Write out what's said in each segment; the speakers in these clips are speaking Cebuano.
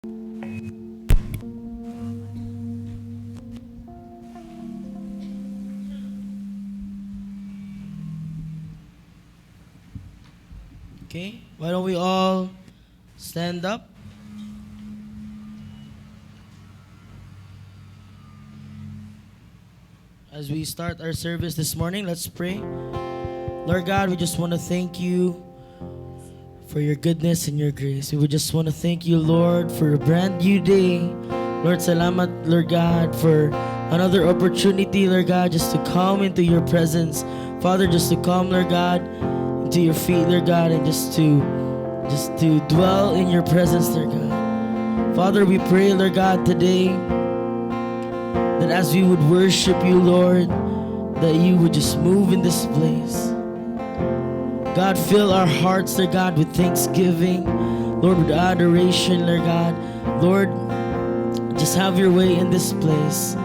Okay, why don't we all stand up? As we start our service this morning, let's pray. Lord God, we just want to thank you for your goodness and your grace. We would just want to thank you, Lord, for a brand new day. Lord, salamat, Lord God, for another opportunity, Lord God, just to come into your presence. Father, just to come, Lord God, into your feet, Lord God, and just to dwell in your presence, Lord God. Father, we pray, Lord God, today that as we would worship you, Lord, that you would just move in this place. God, fill our hearts, Lord God, with thanksgiving, Lord, with adoration, Lord God. Lord, just have your way in this place.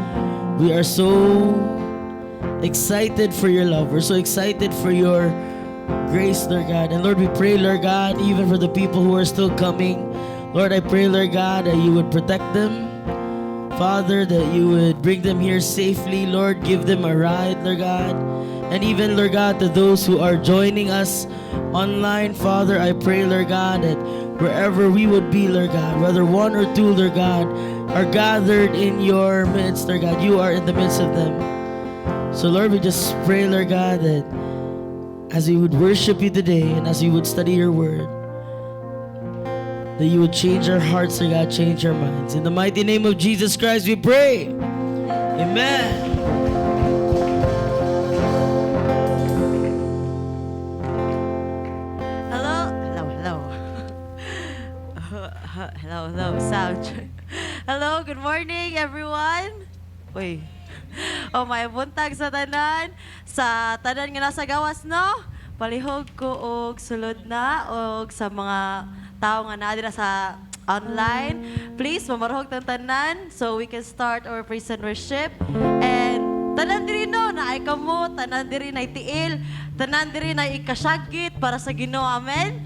We are so excited for your love. We're so excited for your grace, Lord God. And Lord, we pray, Lord God, even for the people who are still coming. Lord, I pray, Lord God, that you would protect them. Father, that you would bring them here safely. Lord, give them a ride, Lord God. And even, Lord God, to those who are joining us online, Father, I pray, Lord God, that wherever we would be, Lord God, whether one or two, Lord God, are gathered in your midst, Lord God, you are in the midst of them. So, Lord, we just pray, Lord God, that as we would worship you today and as we would study your word, that you would change our hearts, Lord God, change our minds. In the mighty name of Jesus Christ, we pray. Amen. Hello, hello, hello. Hello, hello, sound check. Hello, good morning, everyone. Uy. Oh, may buntag sa tanan nga nasa gawas, no? Palihog ko og sulod na og sa mga tao nga naa dira sa online. Please, mamaruhog tang tanan so we can start our praise and worship. And tanan diri, no, naay kamo, tanan diri na tiil, tanan diri na ikasyagit para sa Ginoo. Amen.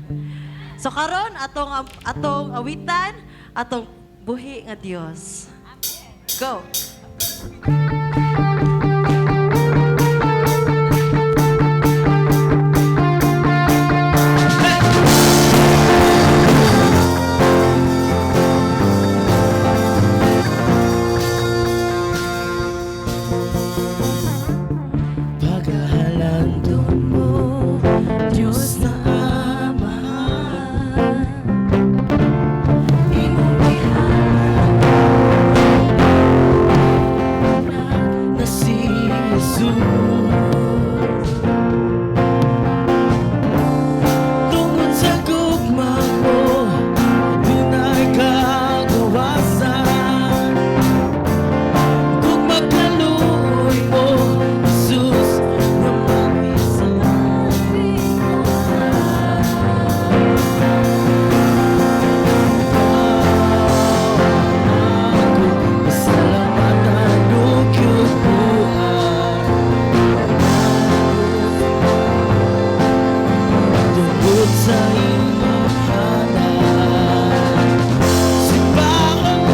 So karon atong atong awitan, atong buhi nga Dios. Go. Pagahalandon mo, Diyos na Amahan, imong gihatag na si Jesus. Tungod sa gugma mo, dunay kagawasan. Gugma kaluoy mo, Jesus, nga mabisan. Ako pasalamatan ug buhat tungod sa imong hanay. Simbahon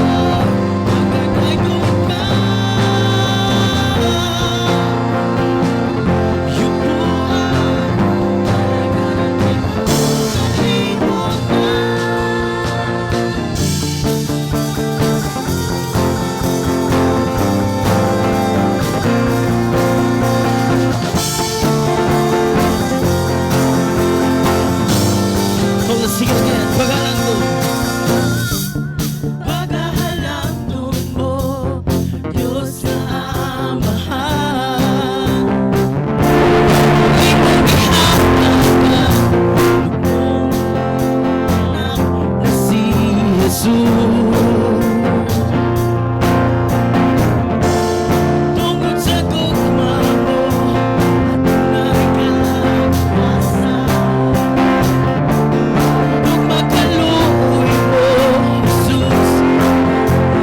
ang gugma, yubuan sa himutan. Oh, let's sing it again. Pagahalandon. Pagahalandon mo, Diyos na Amahan. Imong gihatag mong anak na si Jesus. Tungod sa gugma mo, adunay kagawasan. Gugma kaluoy mo, Jesus,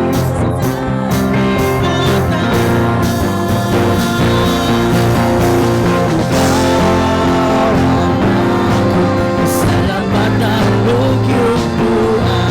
kalibutan. Ikaw ang akong pasalamatan ug yubuan.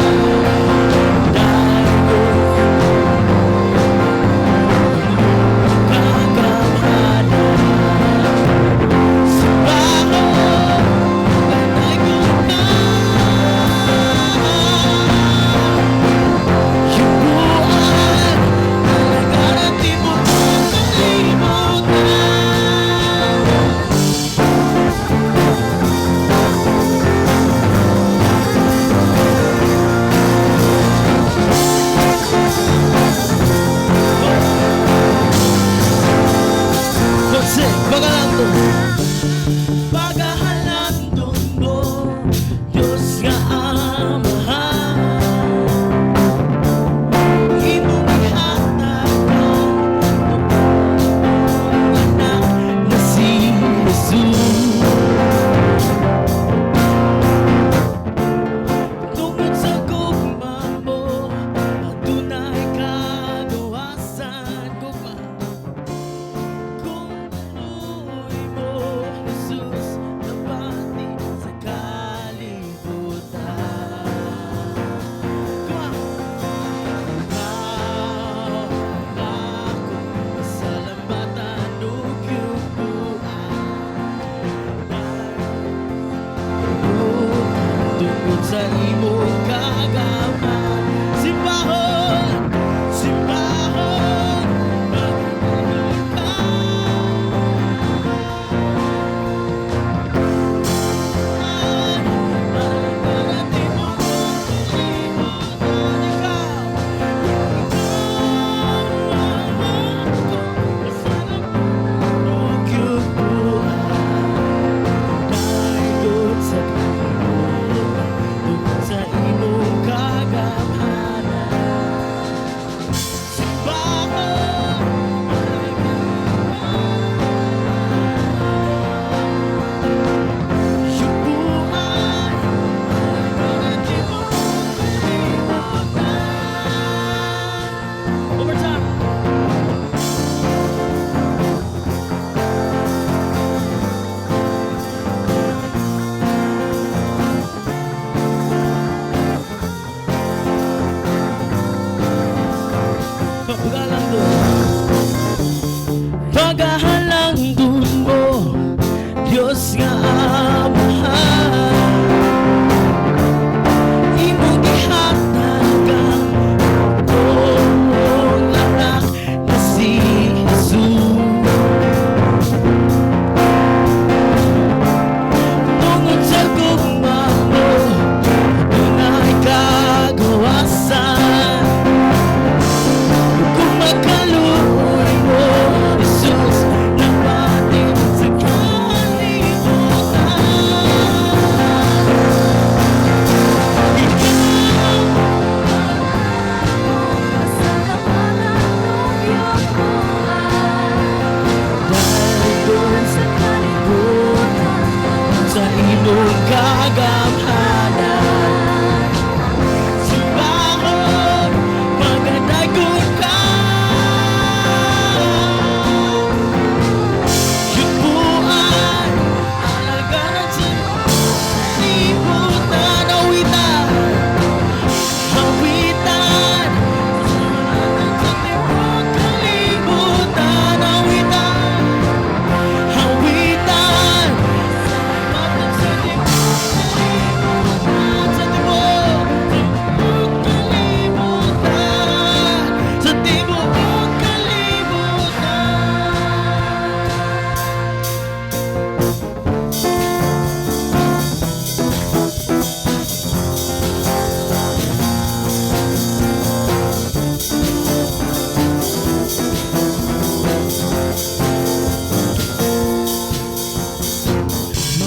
nga Amahan. Imong ihatag ang anak na si Jesus. Tungod sa gugma mo, adunay kagawasan. Gugma. Kung maluoy mo, Jesus, nabati sa kalibutan. Come on! Ikaw ang akong pasalamatan ug yubuan tungod sa imong kagamhanan. Simbahon, simbahon, pagdayon ka. Para tibuok kalibutan. Ikaw, ikaw ang akong pasalamatan ug yubuan dahil sa kalibutan tungod sa imong kagamhanan. Simbahon, yubuan para tibuok kalibutan. One more time. Pagalang doon. Pagahalang dun mo, Diyos nga Amahan. Imong gihatag ang bugtong anak na si Jesus. Tungod sa gugma mo, adunay kagawasan. Kung makaluoy mo, Jesus, nabati sa kalibutan. Ikaw Pasalamatan ug yubuan dahil sa kalibutan sa imong kagamhanan. Simbahon, magadayon ka. Yubuan, alagaran sa kalibutan. Awitan, awitan, sa tibuok kalibutan. Awitan, awitan, sa tibuok kalibutan. Sa tibuok, tibuok kalibutan. Sa tibuok kalibutan.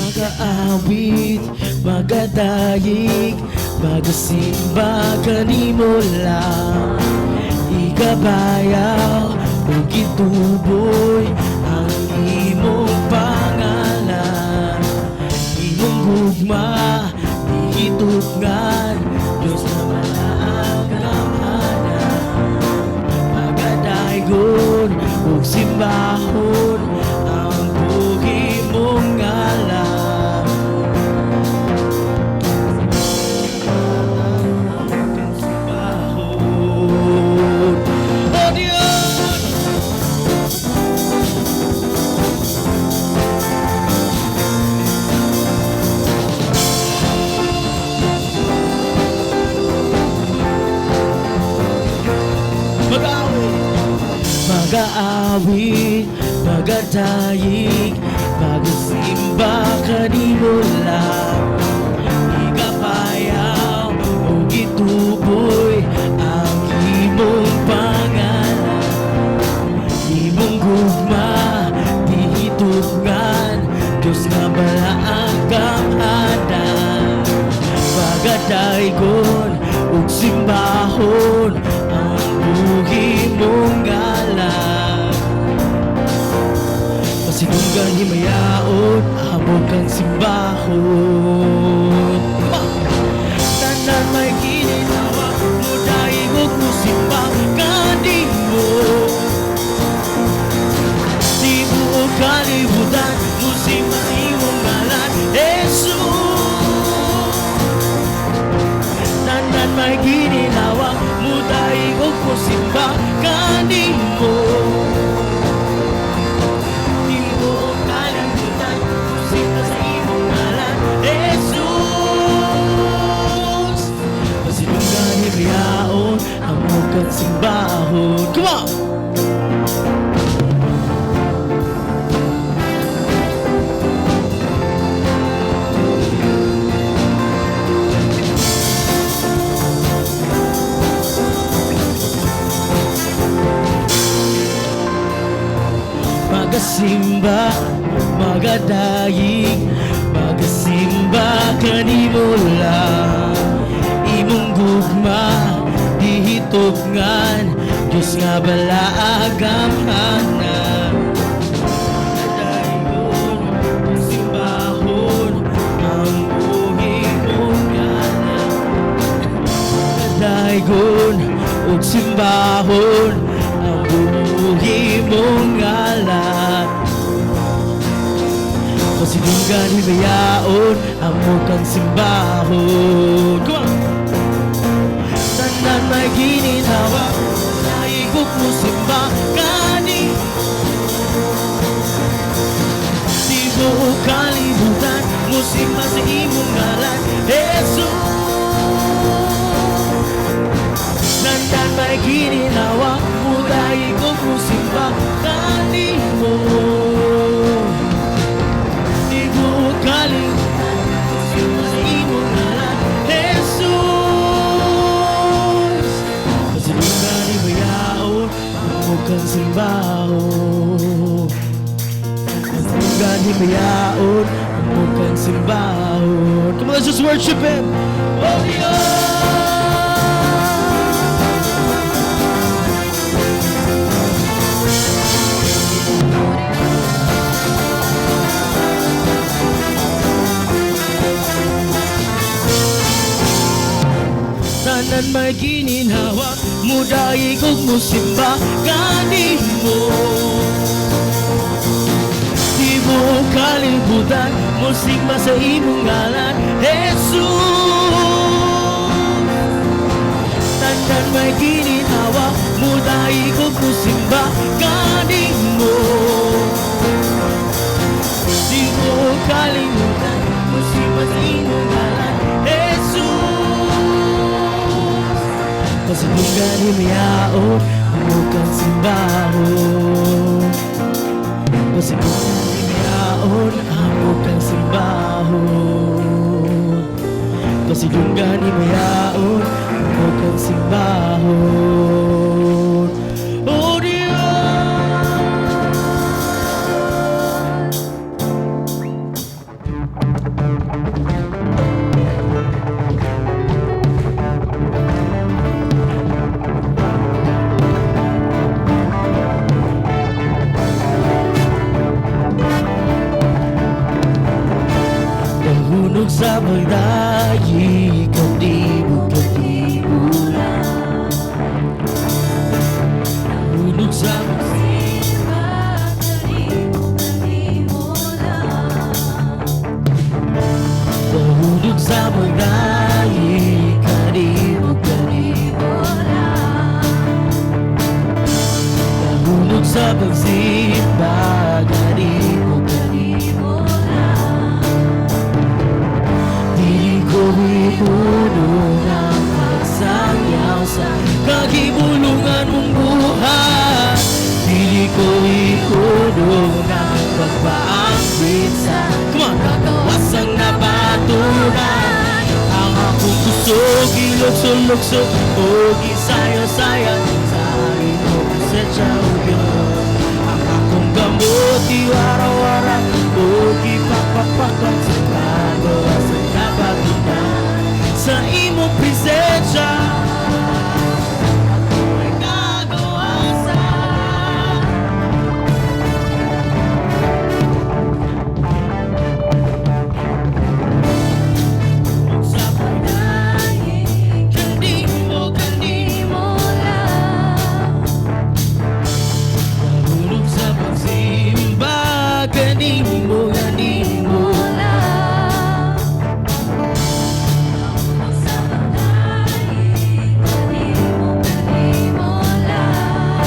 Magaawit, magadayik, magasimba kanimo lang. Ikabayaw ug ituboy ang imong pangalan. Imong gugma, gihitugnan, Diyos na balaang gamhanan. Pagadaygon ug simbahon ang buhi mong ngalan. Simbahon, O Diyos! Mag-awit, mag-aawit, magadayik, magasimba kanimo lang. Ikapayaw ug ituboy ang imong pangalan. Imong gugma, gihitugnan, Diyos nga balaang gamhanan. Daygon ug simbahon ang buhi mong ngalan. Pasidunggan himayaon amo kang simbahon. Come on! Tanan may gininawa, mudayeg og musimba kanimo. Tibuok kalibutan musimba sa imong ngalan, Jesus. Tanan may gininawa, mudayeg og musimba kanimo. Tibuok kalibutan musimba sa imong ngalan, Jesus. Pasidunggan himayaon amo kang simbahon. Come on! Magasimba, magadayeg, magasimba kanimo lang. Imong gugma, gihitugnan, Diyos nga balaag gamhanan. Dayon, simbahon, ang buhi mong ngalan. Daygon ug simbahon ang buhi mong ngalan. Pasidunggan himayaon amo kang simbahon. Come on! Tanan may gininawa, dayeg og musimba kani. Tibuok kalibutan musimba sa imong ngalan, Jesus. Tanan may gininawa, mudayeg og musimba kanimo. Tibuok kalibutan musimba sa imong ngalan, Jesus. Pasidunggan himayaon amo kang simbahon. Pasidunggan himayaon amo kang simbahon. Come on, let's just worship Him. Oh, yeah! Tanan may gininhawa, mudayeg og musimba kanimo. Tibuok kalibutan musimba sa imong ngalan, Jesus. Tanan may gininhawa, mudayeg og musimba kanimo. Tibuok kalibutan musimba sa imong ngalan, Jesus. Pasidunggan himayaon amo kang simbahon. Pasidunggan himayaon amo kang simbahon. Pasidunggan himayaon amo kang simbahon. Oh Dios! Nahunog sa pagdayi, kadibo, kadibo lang. Nahunog sa Simba kanimo, kanimo lang. Nahunog sa pagdayi, kadibo, kadibo lang. Nahunog sa pagsimba, kadibo, kadibo lang. Dili ko ihunong ang pagsangyaw sa kagibulungan mong buhat. Dili ko ihunong ang pagpaambit sa, come on, kagawasang nabaturan. Ang akong kusog, ilukso-lukso o gisayo-sayan sa imong kosecha o Diyos. Ang akong gamot, iwara-wara o gipakpakpakan sa kagawasan nabatunan. Sa imong presensya, ako'y kagawasan. Sa pagdaig kanimo, kanimo lang. Nahulog sa pagsimba kanimo, kanimo Lang. Sa pagdaig kanimo, kanimo lang.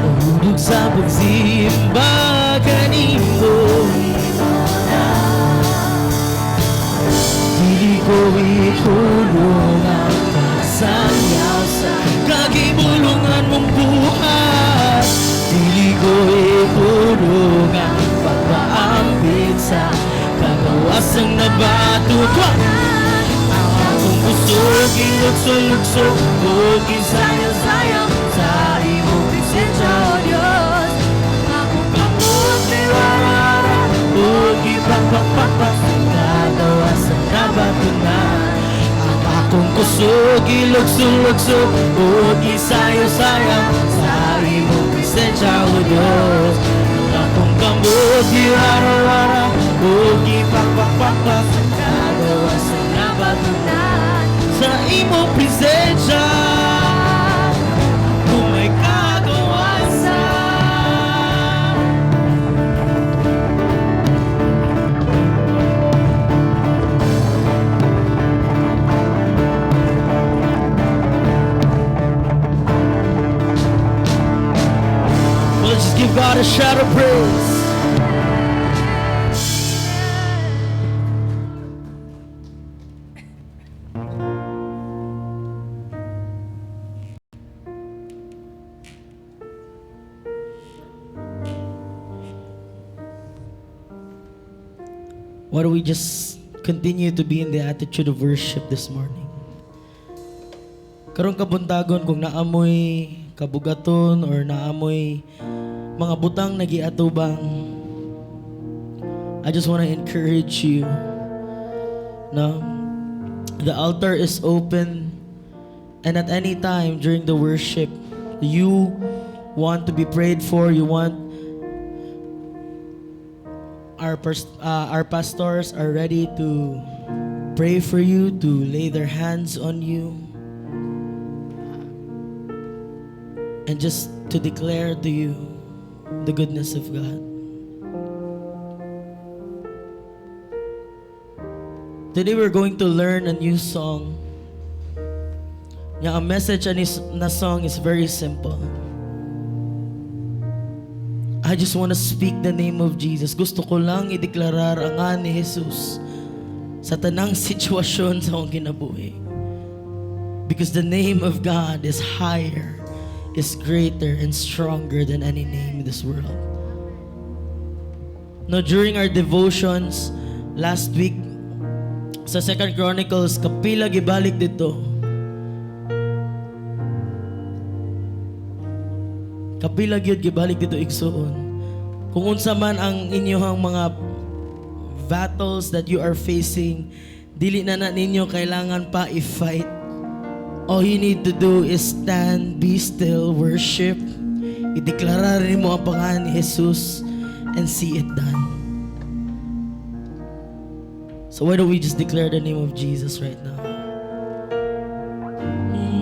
Nahulog sa pagsimba kanimo. Dili ko ihulong ang pagsayaw sa kagibulungan mong buhat. Dili ko ihulong ang pagpaambit sa kagawasang nabato ko. Ang akong kusog, ilukso-lukso, ug isayaw-sayaw sa imong presensya, O Diyos. Akong Kamot niwarara, ug ipakpakpakpak sa kagawasan nabatunan. Ang akong kusog, ilukso-lukso, ug isayaw-sayaw sa imong presensya, O Diyos. Ang akong kamot giwara-wara, ug ipakpakpakpak sa kagawasan nabatunan. Sa imong presensya, kung may kagawasan. Well, let's just give God a shout of praise. Why don't we just continue to be in the attitude of worship this morning? Karong kabuntagon, kung naa moy kabugaton or naa moy mga butang nagiatubang, I just want to encourage you. No? The altar is open, and at any time during the worship, you want to be prayed for, you want our pastors are ready to pray for you, to lay their hands on you, and just to declare to you the goodness of God. Today we're going to learn a new song. Nya ang message ani na song is very simple. I just want to speak the name of Jesus. Gusto ko lang ideklarar ang ngalan ni Jesus sa tanang sitwasyon sa akong kinabuhi. Because the name of God is higher, is greater, and stronger than any name in this world. No, during our devotions last week, sa Second Chronicles, kapila gibalik dito. Kapila gyud gibalik dito, igsuon. Kung unsa man ang inyong mga battles that you are facing, dili na na ninyo kailangan pa i-fight. All you need to do is stand, be still, worship. Ideklarar nimo ang pangalan ni Jesus and see it done. So why don't we just declare the name of Jesus right now?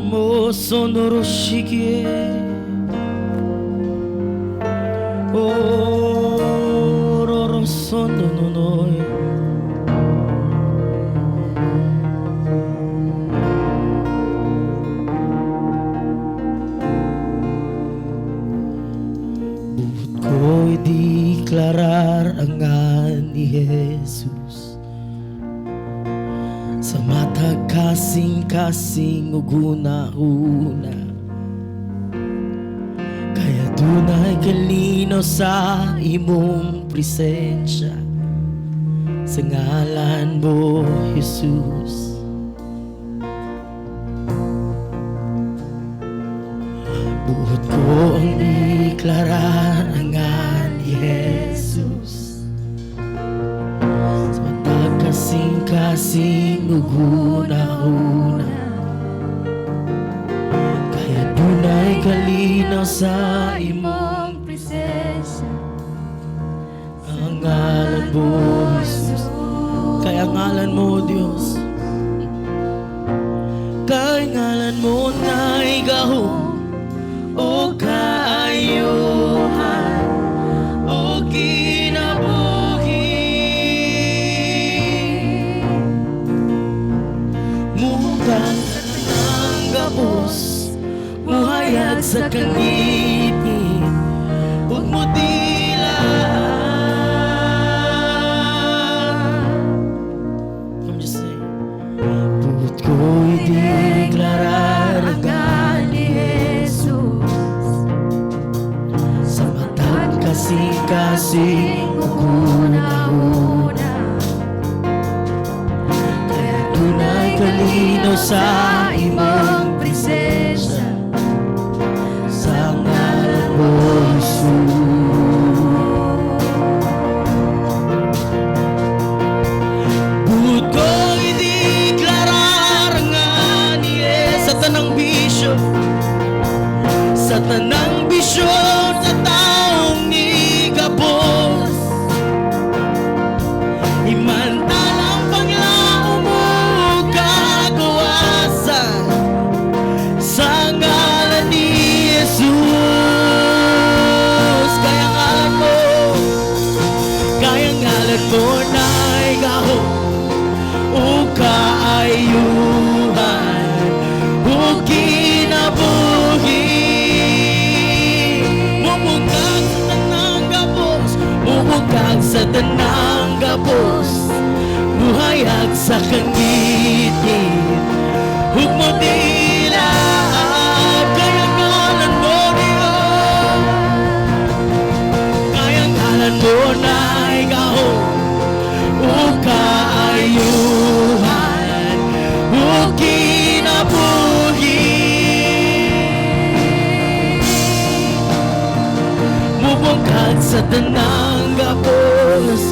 Mo sonoroshike. Ororo sonononoy. Buot ko'y deklarar ang ngan ni Jesus sa matag kasing-kasing ug huna-huna. Kaya dunay kalinaw sa imong presensya, sa ngalan mo, Jesus. Buot ko ang deklarar ang ngan ni Jesus sa matag kasing-kasing. kasing-kasing ug huna-huna. Kaya dunay kalinaw sa imong Imong presensya. Ang ngalan mo, Jesus. Kay ang ngalan mo, Diyos. Kay ngalan mo na'y gahom o kaayuhan o kinabuhi. Mubungkag sa tanang gapos, muhayag sa kangitngit ug mudila. Come, just sing. Buot ko ideklarar Ang ngalan ni Jesus. Sa matag kasing-kasing ug huna-huna. Kaya dunay kalinaw sa imong presensya. Sa ngalan mo, Jesus. Buot ko ideklarar ang ngalan ni Jesus. Sa tanang bisyo, sa tanang bisyo sa taong igapos, Himantalang panglaom ug kagawasan sa ngalan ni Jesus. Kaya ngalan mo, kaya ngalan mo na'y gahom o kaayuhan o kinabuhi. Mubungkag sa tanang gapos, mubungkag sa tanang gapos, muhayag sa kangitngit ug modila. Kaya ngalan mo, Diyos. Kaya ngalan mo na'y gahom o kaayuhan o kinabuhi. Mubungkag sa tanang gapos,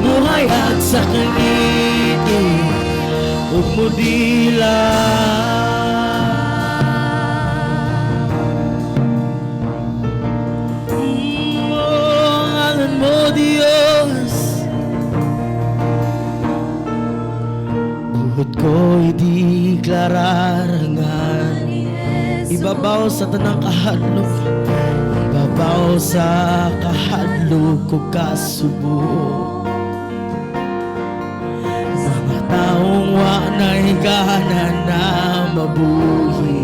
muhayag sa kangitngit ug modila. Oh, ngalan mo, Diyos. Buot ko ideklarar ang ngalan. Ibabaw sa tanang kahadlok, ibabaw sa kahadlok ug kasubo. Mga taong wa na'y gana na mabuhi,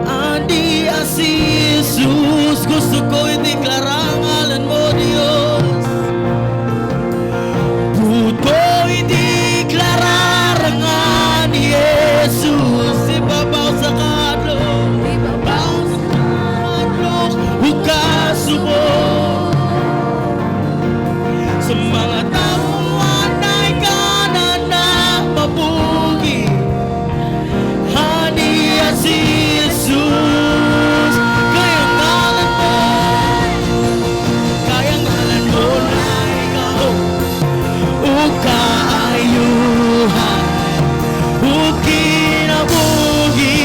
andi si Jesus. Gusto ko ideklara ang ngalan mo, Diyos. Buot ko ideklarar ang ngalan ni Jesus. Ibabaw sa kahadlok, ibabaw sa kahadlok ug kasubo. Sa mga taong wala'y gana na mabuhi, Haniya si Jesus. Kaya ngalan mo, kaya ngalan mo na'y gahom o kaayuhan o kinabuhi.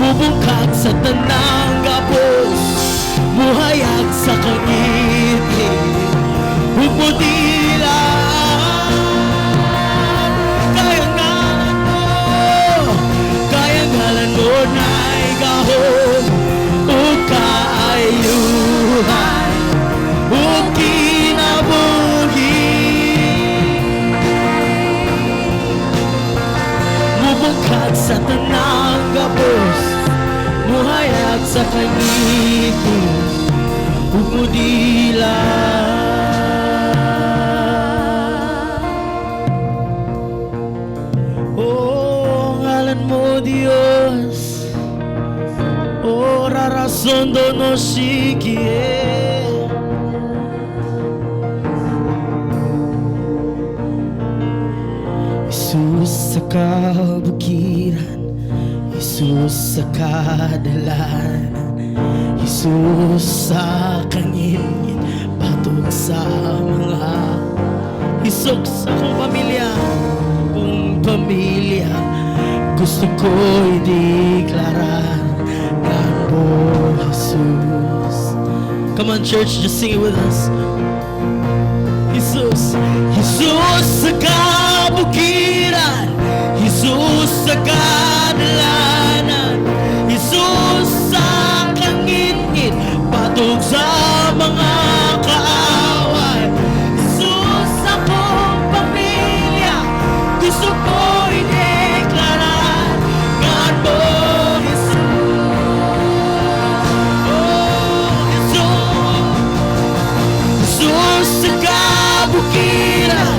Mubungkag sa tanang gapos, muhayag sa kangitngit ug modila. Kaya ngalan mo, kaya ngalan mo na'y gahom o kaayuhan o kinabuhi. Mubungkag sa tanang gapos, muhayag sa kangitngit ug modila. Oh, ngalan mo, Diyos. Oh, rarason do no sikie. Jesus sa kabukiran, Jesus sa kadalanan, Jesus sa kangitngit, batok sa mga Jesus akong pamilya, kong pamilya, gusto ko ideklara ngan mo, Jesus. Come on, church, just sing it with us. Jesus, Jesus sa kabukiran, Jesus sa kadalanan, Jesus sa kangitngit, batok sa mga kaaway. Jesus akong pamilya, gusto ko ideklara ngan mo, Jesus. Oh, Jesus. Jesus sa kabukiran,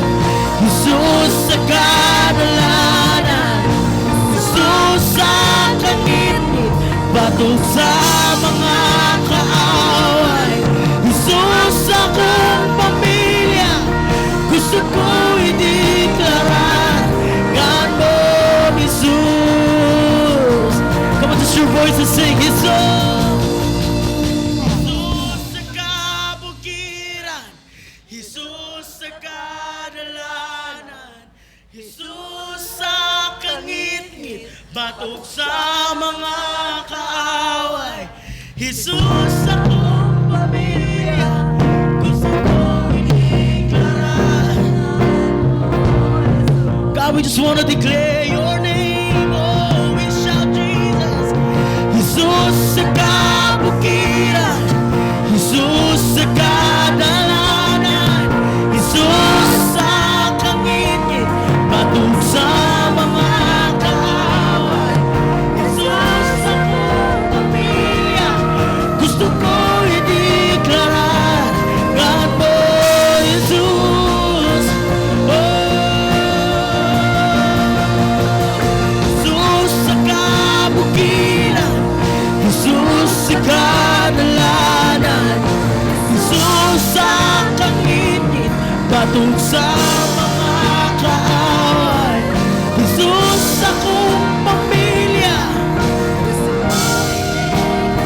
Jesus sa kadalanan, Jesus sa kangitngit, batok sa mga kaaway. Jesus akong pamilya, gusto ko ideklara ngan mo, Jesus. Come on, just your voice and sing, Jesus. Jesus sa kabukiran, Jesus sa kadalanan, Jesus sa kangitngit, batok sa mga kaaway. Jesus akong pamilya, gusto ko ideklara. God, we just want to declare your name. Oh, we shout Jesus. Jesus sa kabukiran, Jesus sa kadalanan, Jesus sa kangitngit, batok sa mga kaaway. Jesus akong pamilya, gusto ko ideklara ngan mo, Jesus. Oh, Jesus sa kabukiran, Jesus sa kadalanan, Jesus sa kangitngit, batok sa mga kaaway. Jesus akong pamilya. Gusto ko ideklara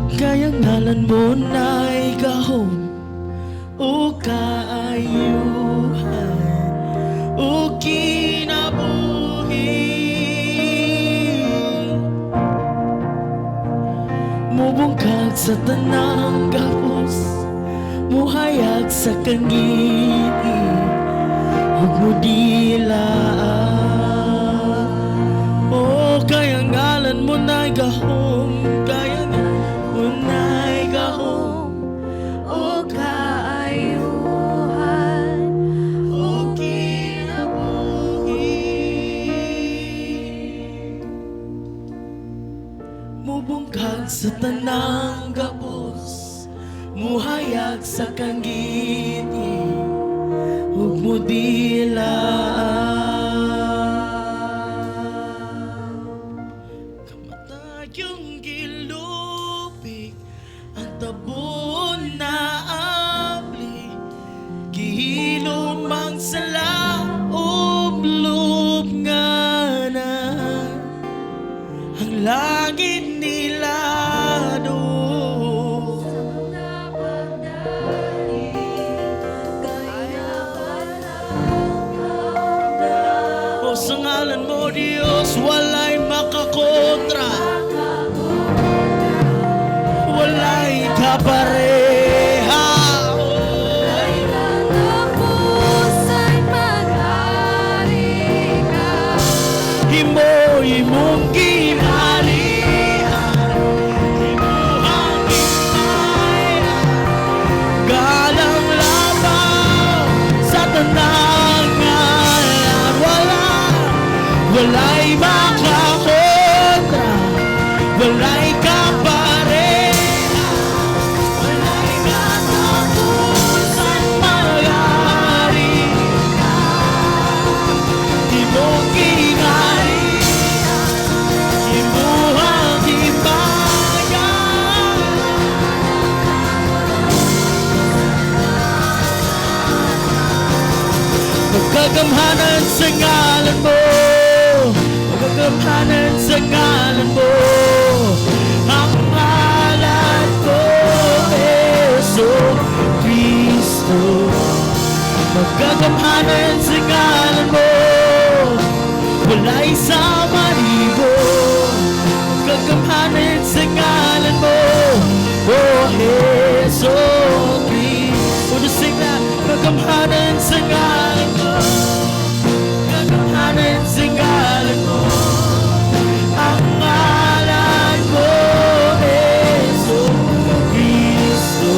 Jesus. Kay ang ngalan mo na'y gahom o kaayuhan o kinabuhi. Mubungkag sa tanang gapos, muhayag sa kangitngit ug modilaan. Oh, kay ang ngalan mo na'y gahom, kay ang ngalan mo na'y gahom o kaayuhan o kinabuhi. Mubungkag sa tanang gapos, muhayag sa kangitngit ug modilaan. Kamatayong gilupik, ang tabon na abli, gihilom ang sala ug lubnganan. Ang langit nilado Sa pagdali kay napalangaw na. O sa ngalan mo, Diyos, walay makakontra, walay kapareha. Kay katapusan maghari ka. Himo imong gingharian, imuhang himaya, galang labaw sa tanang ngalan. Wala, walay makakontra, walay kapareha, walay katapusan, maghari ka. Imong gingharian, imuhang himaya. Pagkagamhanan sa ngalan mo. Kagamhanan sa ngalan mo. Ang ngalan ko, Heso Kristo. Magkagamhanan sa ngalan mo. Walay sama nimo. Kagamhanan sa ngalan mo, Oh Heso Kristo. Just sing that. Kagamhanan sa ngalan mo. Kagamhanan sa ngalan mo. Ang ngalan ko, Heso Kristo.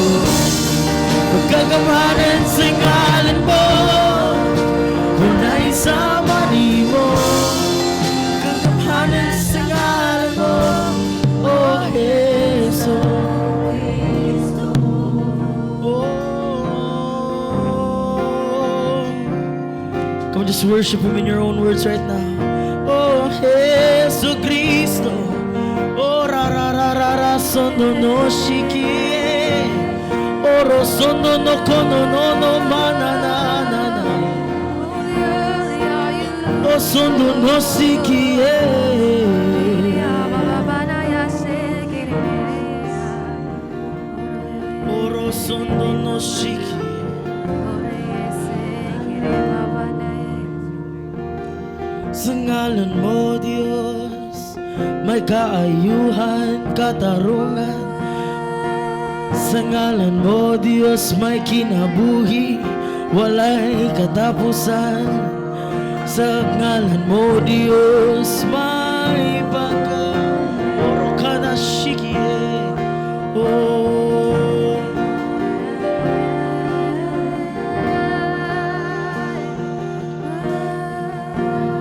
Pagkagamhanan sa ngalan mo. Walay sama nimo. Kagamhanan sa ngalan mo, Oh Heso. Oh. Come on, just worship Him in your own words right now. Oh, Jesu Cristo. Oh, ra ra ra ra ra sono no shiki. Oro sono no kono no no mana na na na. Oh, sono no shiki. Oro sono no shiki. Sa ngalan mo, Diyos, may kaayuhan, katarungan. Sa ngalan mo, Diyos, may kinabuhi, walay katapusan. Sa ngalan mo, Diyos, may pagka. Oro ka na shiki. Oh.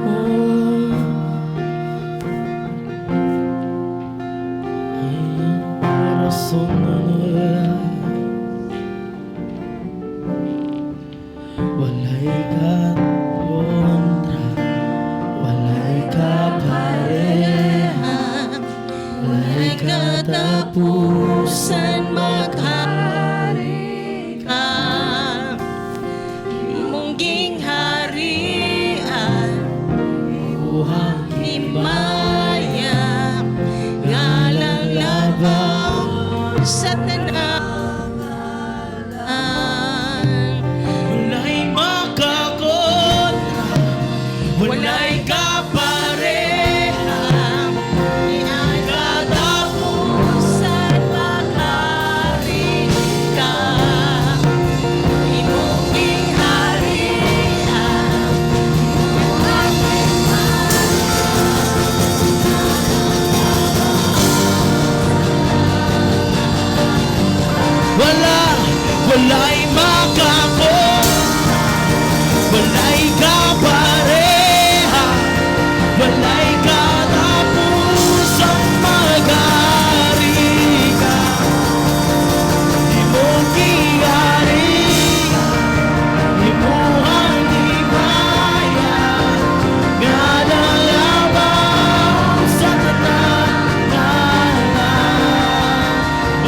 Oh. Corazón walay kakontra, walay kapareha, walay katapusan, maghari ka. Imong gingharian, Buhang himaya, ngalang labaw sa tanan. Walay makakontra, walay kapareha, Katapusan, maghari ka. Imong gingharian. Wala, walay makakontra, walay kapareha, walay katapusang maghari ka. Imong gingharian, imuhang himaya, ngalang labaw sa tanan.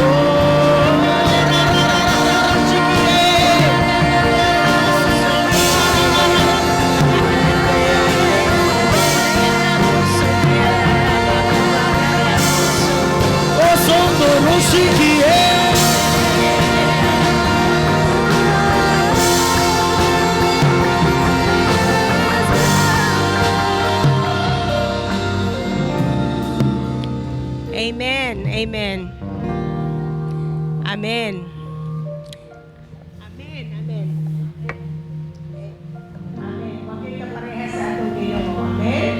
Oh, ra, ra, ra, ra, ra, ra, sige. Oh, sondo no shiki. Amen. Amen. Amen. Amen. Amen. Amen. Bakit ka parehas sa atong Ginoo? Amen.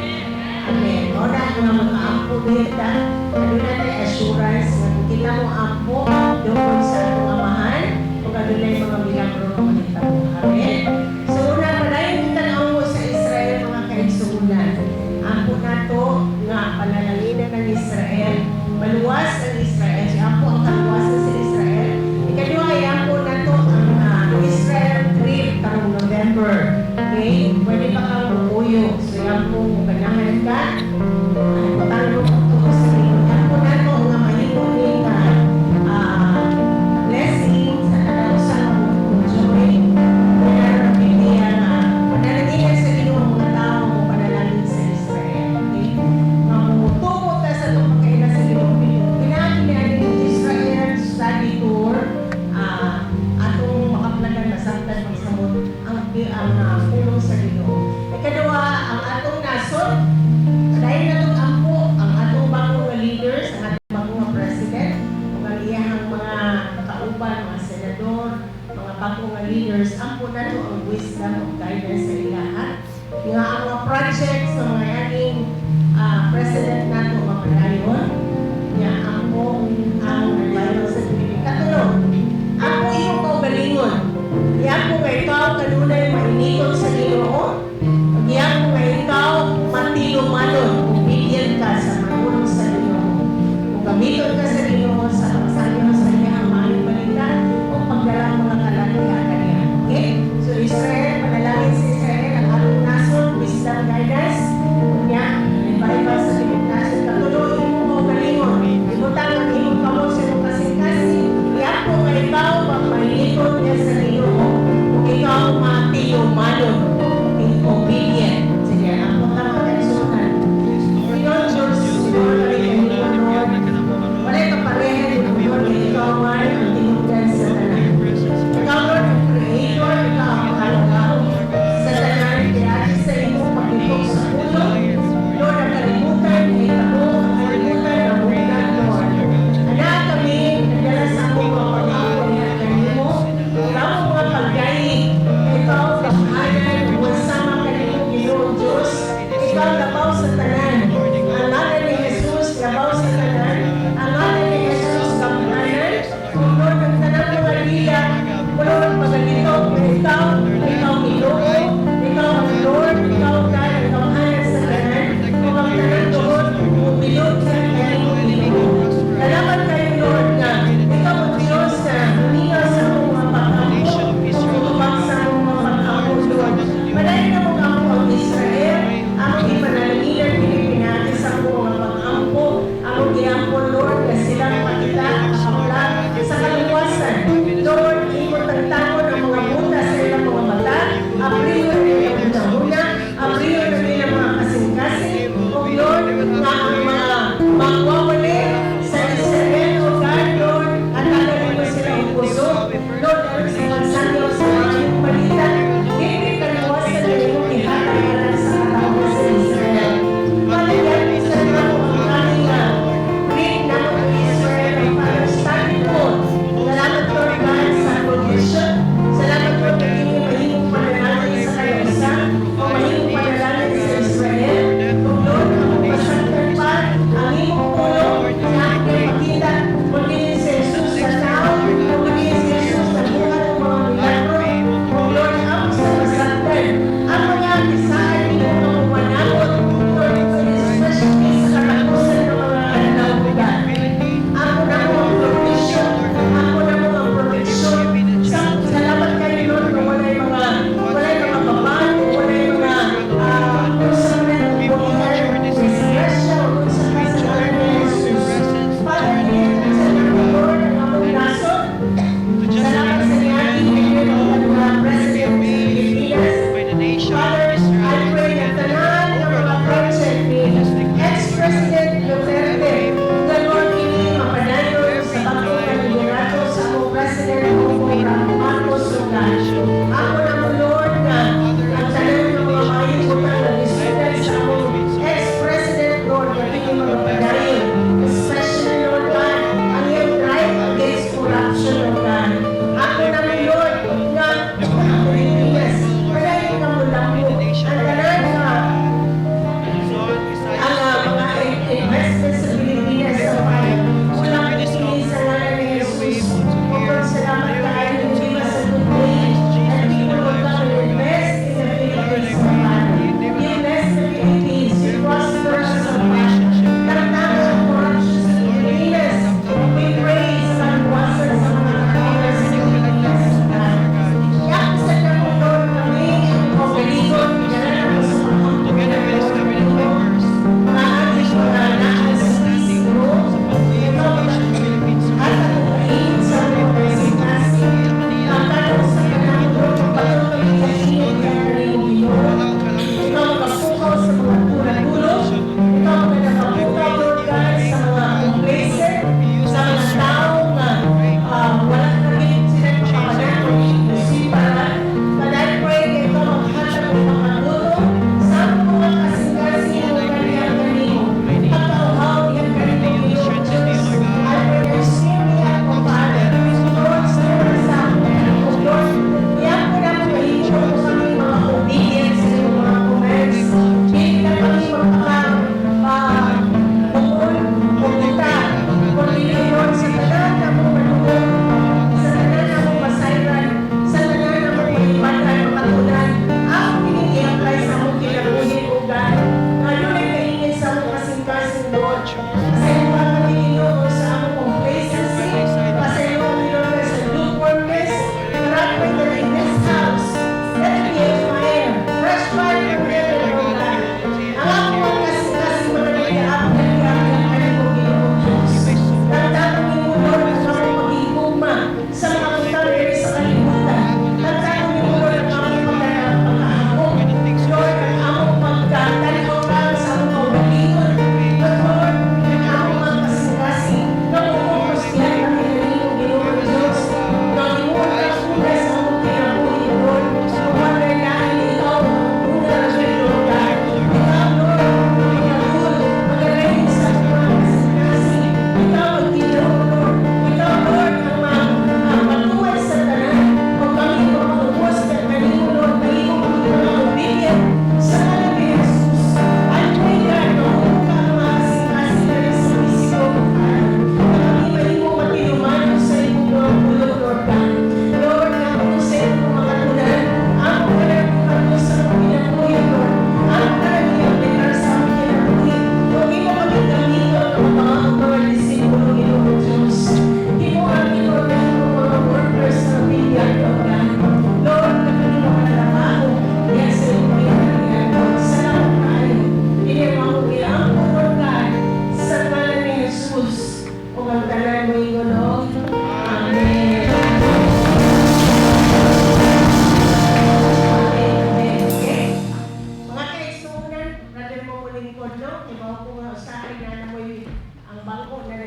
Amen. Ora nga mag-aampo kita. Aduna tay assurance nga kung kita mo ampo doon sa atong Amahan ug adunay mga milagro nga mahitabo. Amen. So una, padayon kita na ampo sa Israel, mga kaigsuonan. Ampo nato nga panalanginan ng Israel, maluwas ang Israel. Si ampo ang kaluwasan sa Israel. Ikaduha, ampo nato ang Israel trip karong November. Okay? Pwede pa kang mupuyo. So ampo kung ganahan ka, ay patalo ko sa inyo. Ampo nato nga mahimo ni ka blessing sa kada usa nga mo join. Nga panalanginan sa Ginoo ang mga tao mo panalangin sa Israel. Okay? Gamiton ka sa Ginoo sa pagsayon sa iyang maayong balita o pagdala mga kalag kaniya. Okay? So Israel, panalangin sa Israel, ang atong nasod, wisdom, guidance, unya, iba-iba sa tibuok nasod, katulo imo kaugalingon, ibutang ang imong kamot sa imong kasing-kasing, iampo nga ikaw magmalingkod niya sa Ginoo, ug ikaw matinumanon, obedient. Sige, ampo ta, mga kaigsuonan. Lord Diyos, Lord, kami kanimo, Lord. Walay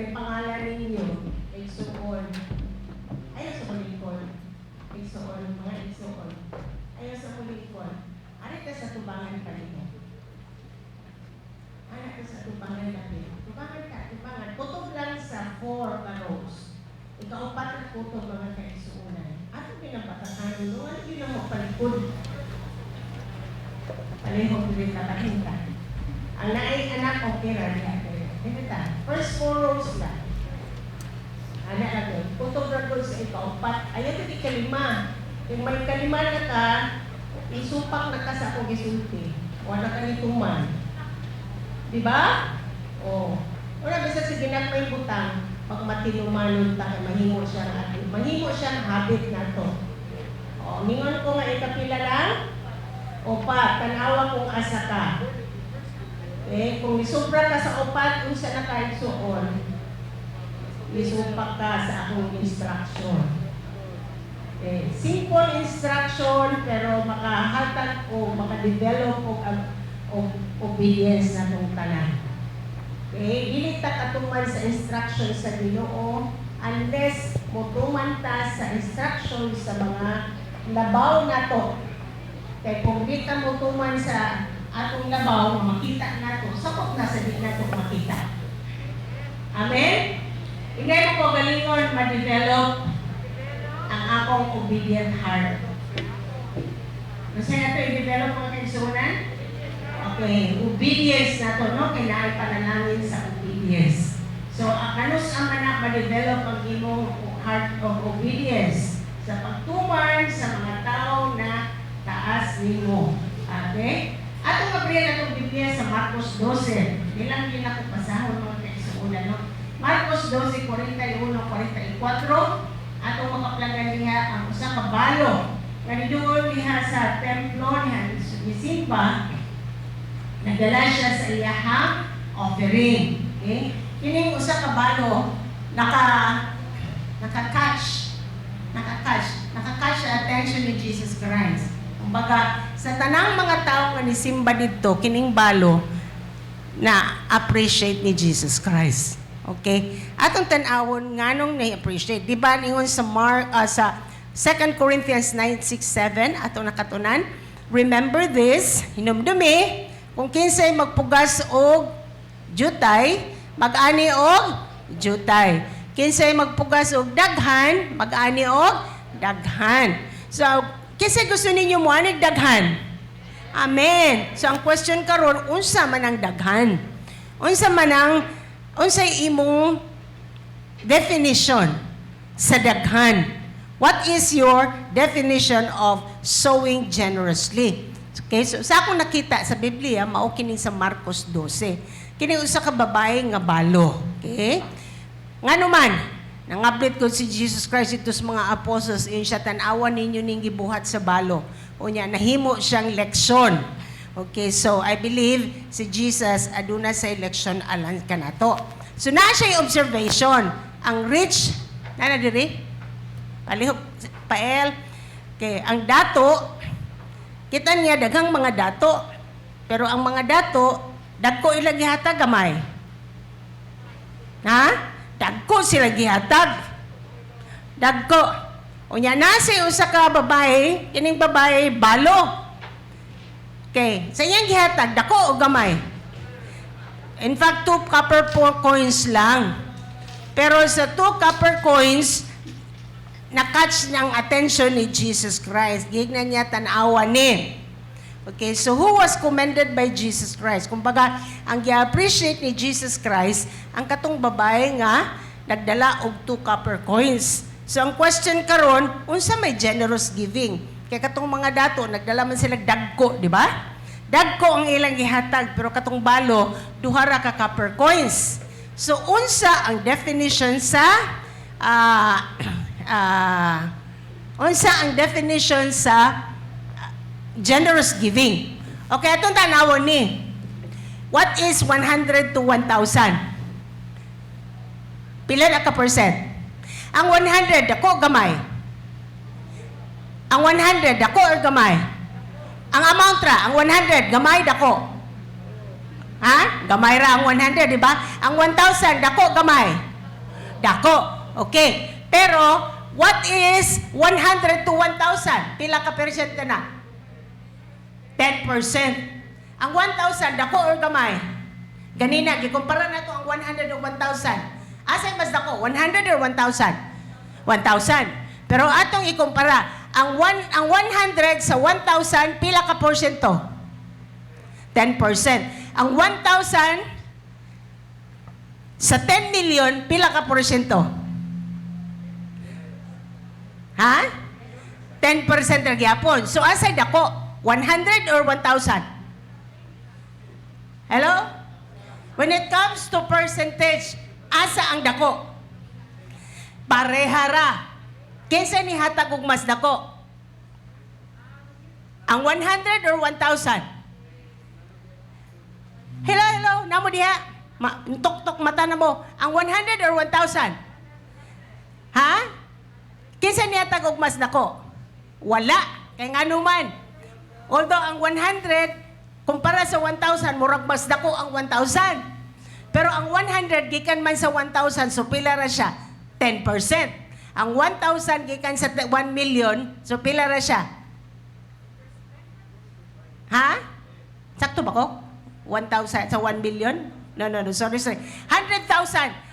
May pangalan ninyo, igsuon. Ayaw sa mulingkod. Igsuon, mga igsuon. Ayaw sa mulingkod. Ari ka sa tubangan pa nito. Ana ka sa tubangan natin. Tubangan ka, tubangan. Kutob lang sa 4 ka rows. Ikaupat na kutob, mga kaigsuonan. Ato pinapatakan, no? Ano yun ang magpalikod? Palihog diri ka kahinta. Ang naay anak, okay ra diha. Dili ta. First four rows lang. Ana ra gyud. Kutob ra gud sa ikaupat. Ayaw di kalima. Kung may kalima na ka, isupak na ka sa akong gisulti. Wala ka ni tuman. Di ba? Oh. Wala bisa sige na may butang pag matinumanon ta kay mahimo siyang habit nato. Oh, mingon ko nga ikapila lang. Upat, tanawa kung asa ka. Eh, kung isubra ka sa upat, unsa na ka, igsuon? Isupak ka sa akong instruction. Eh, simple instruction pero makahatag o makadevelop og obedience na tong tanan. Okay, dili ta katuman sa instruction sa Ginoo unless motuman ta sa instruction sa mga labaw nato. Kay kung di ta motuman sa atong labaw, makita nato, sakop na sa di nato makita. Amen? Ingay mo ko galingon ma-develop ang akong obedient heart. Basta nato i-develop, mga kaigsuonan? Okay, obedience na to, no? Kailangan panalangin sa obedience. So, ang kanus ang na ma-develop ang imong heart of obedience sa pagtuman sa mga tao na taas nimo. Okay? Atong mabriyan atong Biblia sa Marcos 12. Ilang din ako pasahon, mga kaigsuonan, no? Marcos 12, 41, 44. Atong makaplagan niya ang usa ka balo nga niduol niya sa templo niya nisimba, nagdala siya sa iyahang offering. Okay? Kining usa ka balo naka-catch ang attention ni Jesus Christ. Kumbaga, sa tanang mga tao nga nisimba didto, kining balo na appreciate ni Jesus Christ. Okay? Atong tan-awon nganong na-appreciate. Di ba ningon sa Mark sa 2 Corinthians 9:6-7 atong nakatunan, "Remember this, hinumdumi, kung kinsay magpugas og jutay, mag-ani og jutay. Kinsay magpugas og daghan, mag-ani og daghan." So, kinsay gusto ninyo mo anig daghan? Amen. So ang question karon, unsa man ang daghan? Unsa man ang unsay imong definition sa daghan? What is your definition of sowing generously? Okay, so sa akong nakita sa Biblia, mao kini sa Marcos 12. Kini usa ka babae nga balo. Okay? Ngano man, nangablit ko si Jesus Christ ito sa mga apostles, ingon siya, "Tan-awan ninyo ning gibuhat sa balo." Unya, nahimo siyang leksyon. Okay, so I believe si Jesus aduna sa leksyon alang kanato. So naa siya observation. Ang rich, na diri? Palihog, pael. Okay, ang dato, kita niya daghang mga dato. Pero ang mga dato, dagko ilang gihatag, gamay. Ha? Dagko sila gihatag. Dagko. Unya na si usa ka babae, kining babae balo. Okay, sa iyang gihatag dako o gamay? In fact, two copper coins lang. Pero sa two copper coins, na-catch ng attention ni Jesus Christ. Gignan niya tan-awa ni. Okay, so who was commended by Jesus Christ? Kumbaga, ang gi-appreciate ni Jesus Christ, ang katong babae nga nagdala og two copper coins. So ang question karon, unsa may generous giving? Kay katong mga dato nagdala man sila dagko, di ba? Dagko ang ilang gihatag, pero katong balo duha ra ka copper coins. So unsa ang definition sa generous giving? Okay, atong tanawon ni. What is 100 to 1,000? Pila na ka percent? Ang 100, dako gamay? Ang 100, dako or gamay? Ang amount ra, ang 100, gamay, dako? Ha? Gamay ra ang 100, di ba? Ang 1,000, dako, gamay? Dako. Okay. Pero, what is 100 to 1,000? Pila ka percent na? 10%. Ang 1,000, dako or gamay? Ganina, gikumpara nato ang 100 o 1,000. Asa'y mas dako? 100 or 1,000? 1,000. Pero atong ikumpara, ang 100 sa 1,000, pila ka porsyento? 10%. Ang 1,000 sa 10 million, pila ka porsyento? Ha? 10% ra gyapon. So asay dako? 100 or 1,000? Hello? When it comes to percentage, asa ang dako? Parehara. Kinsa ni hatag og mas dako? Ang 100 or 1,000? Hello, hello, namo diha. Tok-tok mata na mo. Ang 100 or 1,000? Ha? Kinsa ni hatag og mas dako? Wala. Kay ngano man. Although ang 100 kumpara sa 1,000, murag mas dako ang 1,000. Pero ang 100 gikan man sa 1,000, so pila ra siya? 10%. Ang 1,000 gikan sa 1 million, so pila ra siya? Ha? Sakto ba ko? 1,000 sa 1 million? No, sorry, sorry. 100,000.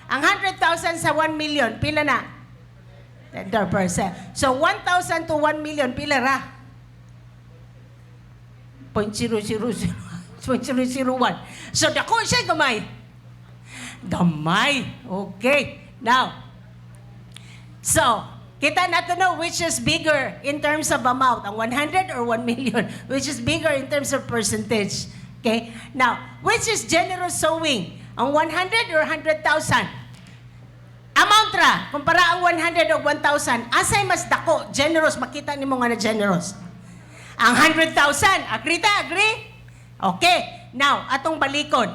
Ang 100,000 sa 1 million, pila na? 10%. So, 1,000 to 1 million, pila ra? 0.000, 0.001. So, dako siya gamay. Gamay. Okay. Now, so, kita nato know which is bigger in terms of amount, ang 100 or 1 million, which is bigger in terms of percentage. Okay? Now, which is generous sowing? Ang 100 or 100,000? Amount ra, kumpara ang 100 o 1,000, asay mas dako, generous, makita nimo nga na generous? Ang 100,000, agree ta, agree? Okay. Now, atong balikon.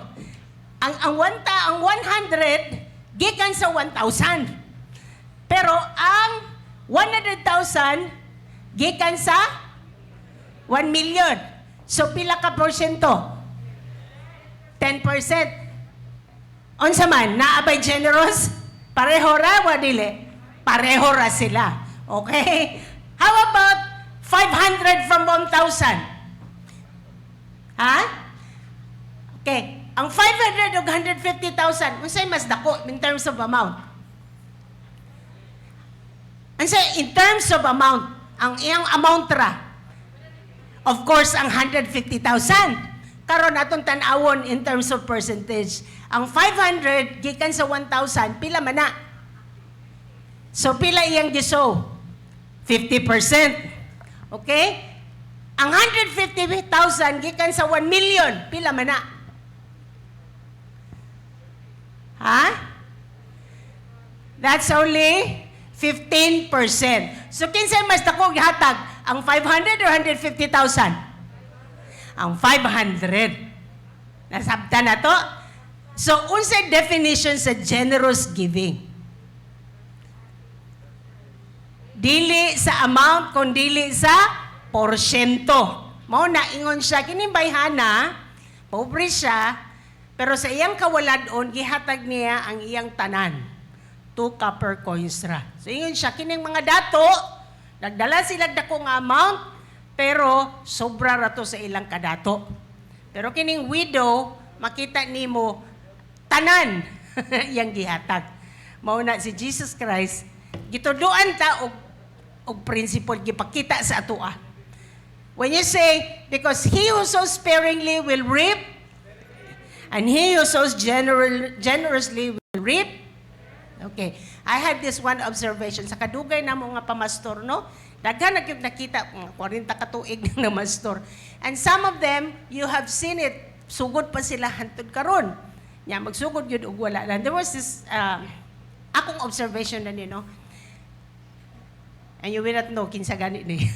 Ang 100 gikan sa 1,000. Pero ang 100,000 gikan sa 1 million. So pila ka porsyento? 10%. Unsa man, naa bay generous? Pareho ra wa dili? Pareho ra sila. Okay? How about 500 from 1,000? Ha? Okay. Ang 500 ug 150,000, unsay mas dako in terms of amount? Unsay in terms of amount, ang iyang amount ra? Of course, ang 150,000. Karon atong tan-awon in terms of percentage. Ang 500 gikan sa 1,000, pila man na? So pila iyang gisow? 50%. Okay? Ang 150,000 gikan sa 1 million, pila man na? Ha? That's only 15%. So kinsay mas dako gihatag? Ang 500 or 150,000? Ang 500. Nasabtan na to? So, unsay definition sa generous giving? Dili sa amount, kun dili sa porsyento. Mao na ingon siya, kining bayhana, pobre siya, pero sa iyang kawaladon, gihatag niya ang iyang tanan. 2 copper coins ra. So ingon siya, kining mga dato, nagdala sila dako nga amount, pero sobra ra to sa ilang kadato. Pero kining widow, makita nimo tanan iyang gihatag. Mao na si Jesus Christ, gituduan ta og principle, gipakita sa atoa. When you say, because he who sows sparingly will reap, and he who sows generously will reap. Okay. I had this one observation. Sa kadugay na mo nga pamastor, no? Daghan na gyud nakita, mga 40 ka tuig na mastor. And some of them, you have seen it, sugod pa sila hantod karon. Nya magsugod gyud og wala lang. There was this akong observation na ni, no? And you will not know kinsa gani ni.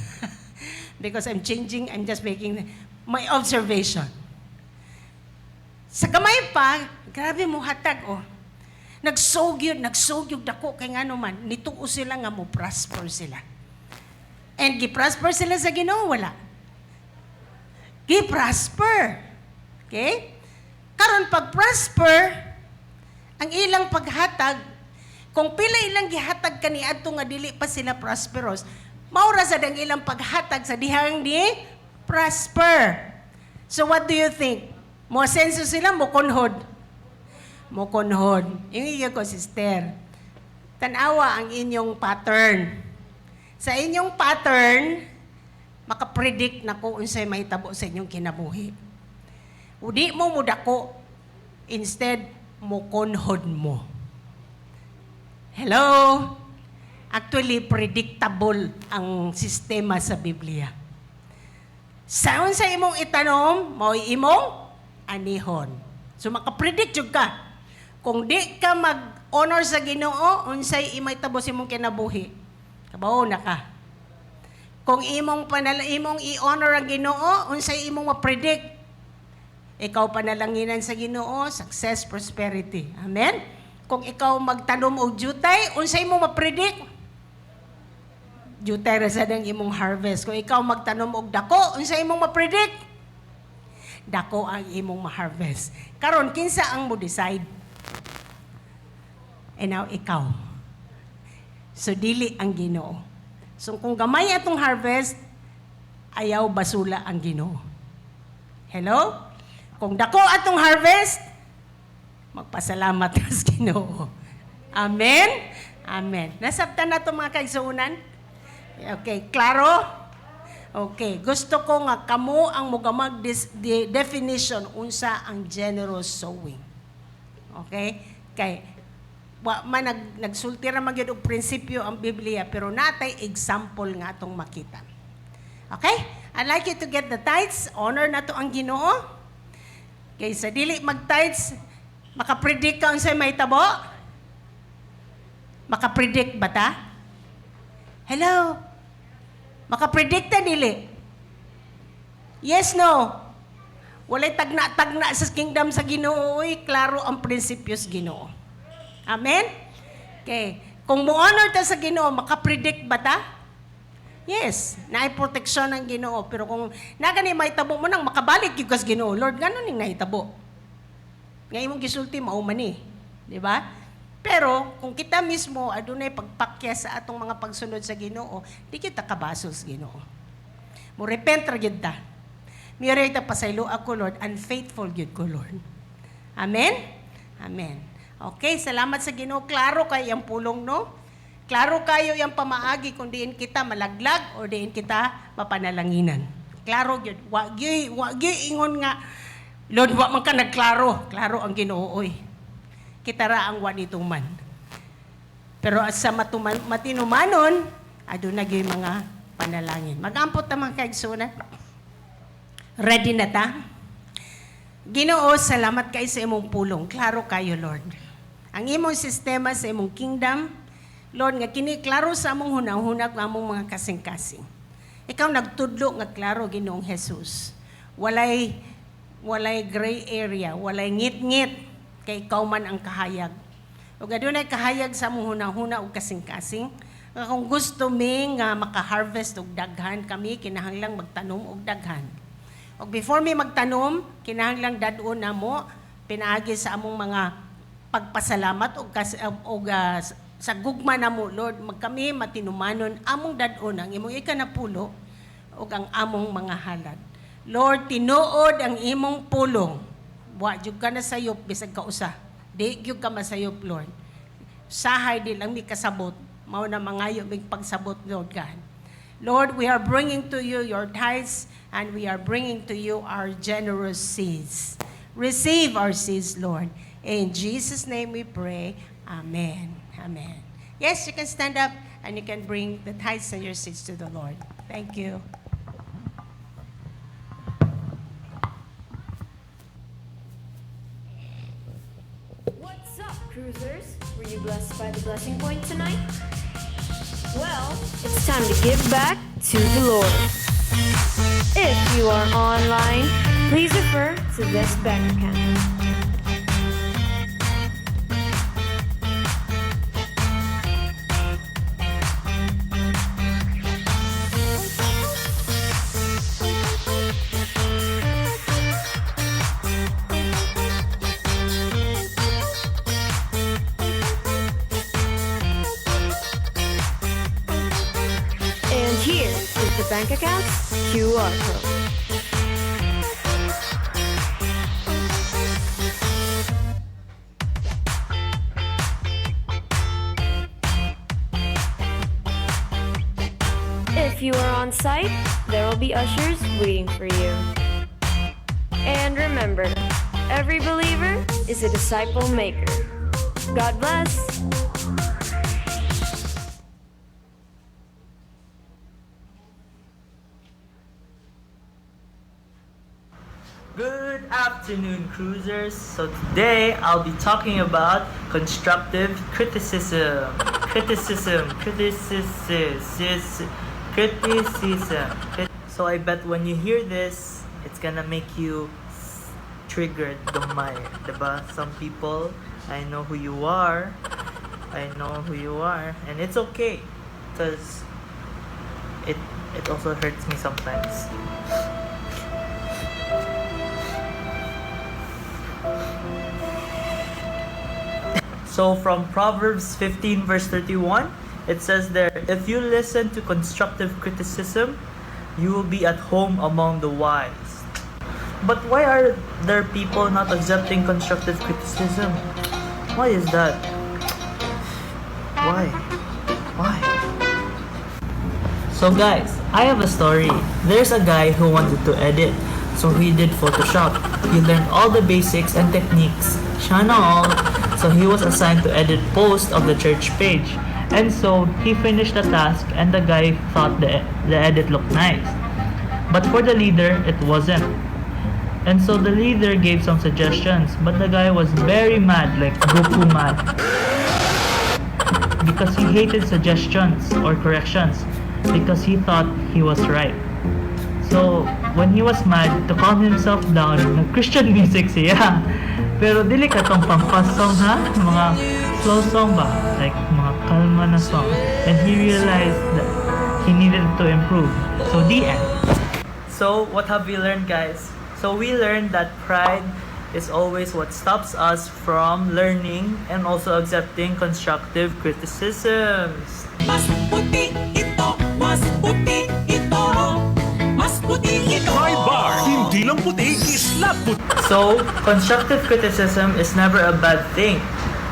Because I'm changing, I'm just making my observation. Sa gamay pa, grabe mo hatag, oh. Nagsow gyud dako kay ngano man, nituo sila nga mo prosper sila. And gi-prosper sila sa Ginoo, wala? Gi-prosper. Okay? Karon pag prosper, ang ilang paghatag, Kung pila ilang gihatag kaniadto nga dili pa sila prosperous, mao ra sad ang ilang paghatag sa dihang ni prosper. So what do you think? Mo asenso sila, mo kunhod? Mo kunhod. Yung iyo ko, sister. Tanawa ang inyong pattern. Sa inyong pattern, makapredict na ko unsay mahitabo sa inyong kinabuhi. Udi mo mudako, instead mo kunhod mo. Hello? Actually, predictable ang sistema sa Biblia. Sa unsa imong itanom, mao'y imong anihon. So makapredict jud ka. Kung di ka mag-honor sa Ginoo, unsay imay tabo sa imong kinabuhi? Kabawo na ka. Kung imong i-honor ang Ginoo, unsay imong ma-predict? Ikaw panalanginan sa Ginoo, success, prosperity. Amen? Kung ikaw magtanom og jutay, unsay imong ma-predict? Jutay ra sad ang imong harvest. Kung ikaw magtanom og dako, unsay imong ma-predict? Dako ang imong ma-harvest. Karon, kinsa ang mo decide? And now ikaw. So dili ang Ginoo. So kung gamay atong harvest, ayaw basula ang Ginoo. Hello? Kung dako atong harvest, magpasalamat ka sa Ginoo. Amen? Amen. Nasabtan na ito, mga kaigsuonan? Okay, klaro? Okay, gusto ko nga kamo ang mugamag the definition unsa ang generous sowing. Okay? Kay wa man nagsulti ra man gyud og prinsipyo ang Biblia, pero natay example nga atong makita. Okay? I'd like you to get the tithes. Honor na to ang Ginoo. Kay sa dili mag-tithes, makapredict ka unsay mahitabo? Makapredict ba ta? Hello? Makapredict ta dili? Yes, no? Walay tagna-tagna sa kingdom sa Ginoo, oy, klaro ang prinsipyo sa Ginoo. Amen? Okay. Kung mo-honor ta sa Ginoo, makapredict ba ta? Yes, naay proteksyon ang Ginoo, pero kung nagani mahitabo mo nang makabalik gyud ka sa Ginoo, "Lord, ngano ning nahitabo? Nga imong gisulti mao man ni." Di ba? Pero kung kita mismo adunay pagpakya sa atong mga pagsunod sa Ginoo, di kita kabasol sa Ginoo. Mo repent ra gyud ta. Mire ta, "Pasaylo ako, Lord, unfaithful gyud ko, Lord." Amen? Amen. Okay, salamat sa Ginoo. Klaro kay ang pulong, no? Klaro kayo yung pamaagi kung diin kita malaglag o diin kita mapanalanginan. Klaro gyud. Wa gyud ingon nga, "Lord, wa man ka nagklaro." Klaro ang Ginoo oy. Kita ra ang wa nituman. Pero sa matinumanon, aduna gyud mga panalangin. Magampot ta, mga kaigsuonan. Ready na ta? Ginoo, salamat kay sa imong pulong. Klaro kayo, Lord. Ang imong sistema sa imong kingdom, Lord, nga kini klaro sa among hunahuna ug among mga kasing-kasing. Ikaw nagtudlo nga klaro, Ginoong Jesus. Walay gray area, walay ngit-ngit, kay ikaw man ang kahayag. Ug adunay kahayag sa among hunahuna ug kasing-kasing nga kung gusto mi nga maka-harvest og daghan kami, kinahanglang magtanom og daghan. Ug before mi magtanom, kinahanglang dad-on namo pinaagi sa among mga pagpasalamat og sa gugma namo, Lord, magkami matinumanon, among dad-on ang imong ikanapulo ug ang among mga halad. Lord, tinuod ang imong pulong. Wa jud ka na sayop bisag kausa. Di gyud ka masayop, Lord. Sahay di lang mi kasabot. Mao na mangayo mig pagsabot, Lord God. Lord, we are bringing to you your tithes and we are bringing to you our generous seeds. Receive our seeds, Lord. In Jesus' name we pray. Amen. Amen. Yes, you can stand up and you can bring the tithes and your seeds to the Lord. Thank you. What's up, cruisers? Were you blessed by the blessing point tonight? Well, it's time to give back to the Lord. If you are online, please refer to this bank account. Bank accounts, QR code. If you are on site, there will be ushers waiting for you. And remember, every believer is a disciple maker. God bless. Good afternoon, cruisers. So today I'll be talking about constructive criticism. Criticism, criticism, criticism. So I bet when you hear this, it's gonna make you triggered gamay, diba? Some people, I know who you are. I know who you are, and it's okay, 'cause it also hurts me sometimes. So from Proverbs 15 verse 31, it says there, "If you listen to constructive criticism, you will be at home among the wise." But why are there people not accepting constructive criticism? Why is that? Why? Why? So guys, I have a story. There's a guy who wanted to edit, so he did Photoshop. He learned all the basics and techniques, siya na all. So he was assigned to edit posts of the church page. And so he finished the task and the guy thought the edit looked nice. But for the leader, it wasn't. And so the leader gave some suggestions, but the guy was very mad, like Goku mad, because he hated suggestions or corrections because he thought he was right. So, when he was mad, to calm himself down, nag-Christian music siya. Pero dili ka tong pang-fast song ha? Mga slow song ba? Like mga kalma na song. And he realized that he needed to improve. So, the end. So, what have we learned, guys? So, we learned that pride is always what stops us from learning and also accepting constructive criticisms. Mas puti ito, mas puti ito, mas puti ito. Pride Bar, hindi lang puti, islap puti. So, constructive criticism is never a bad thing.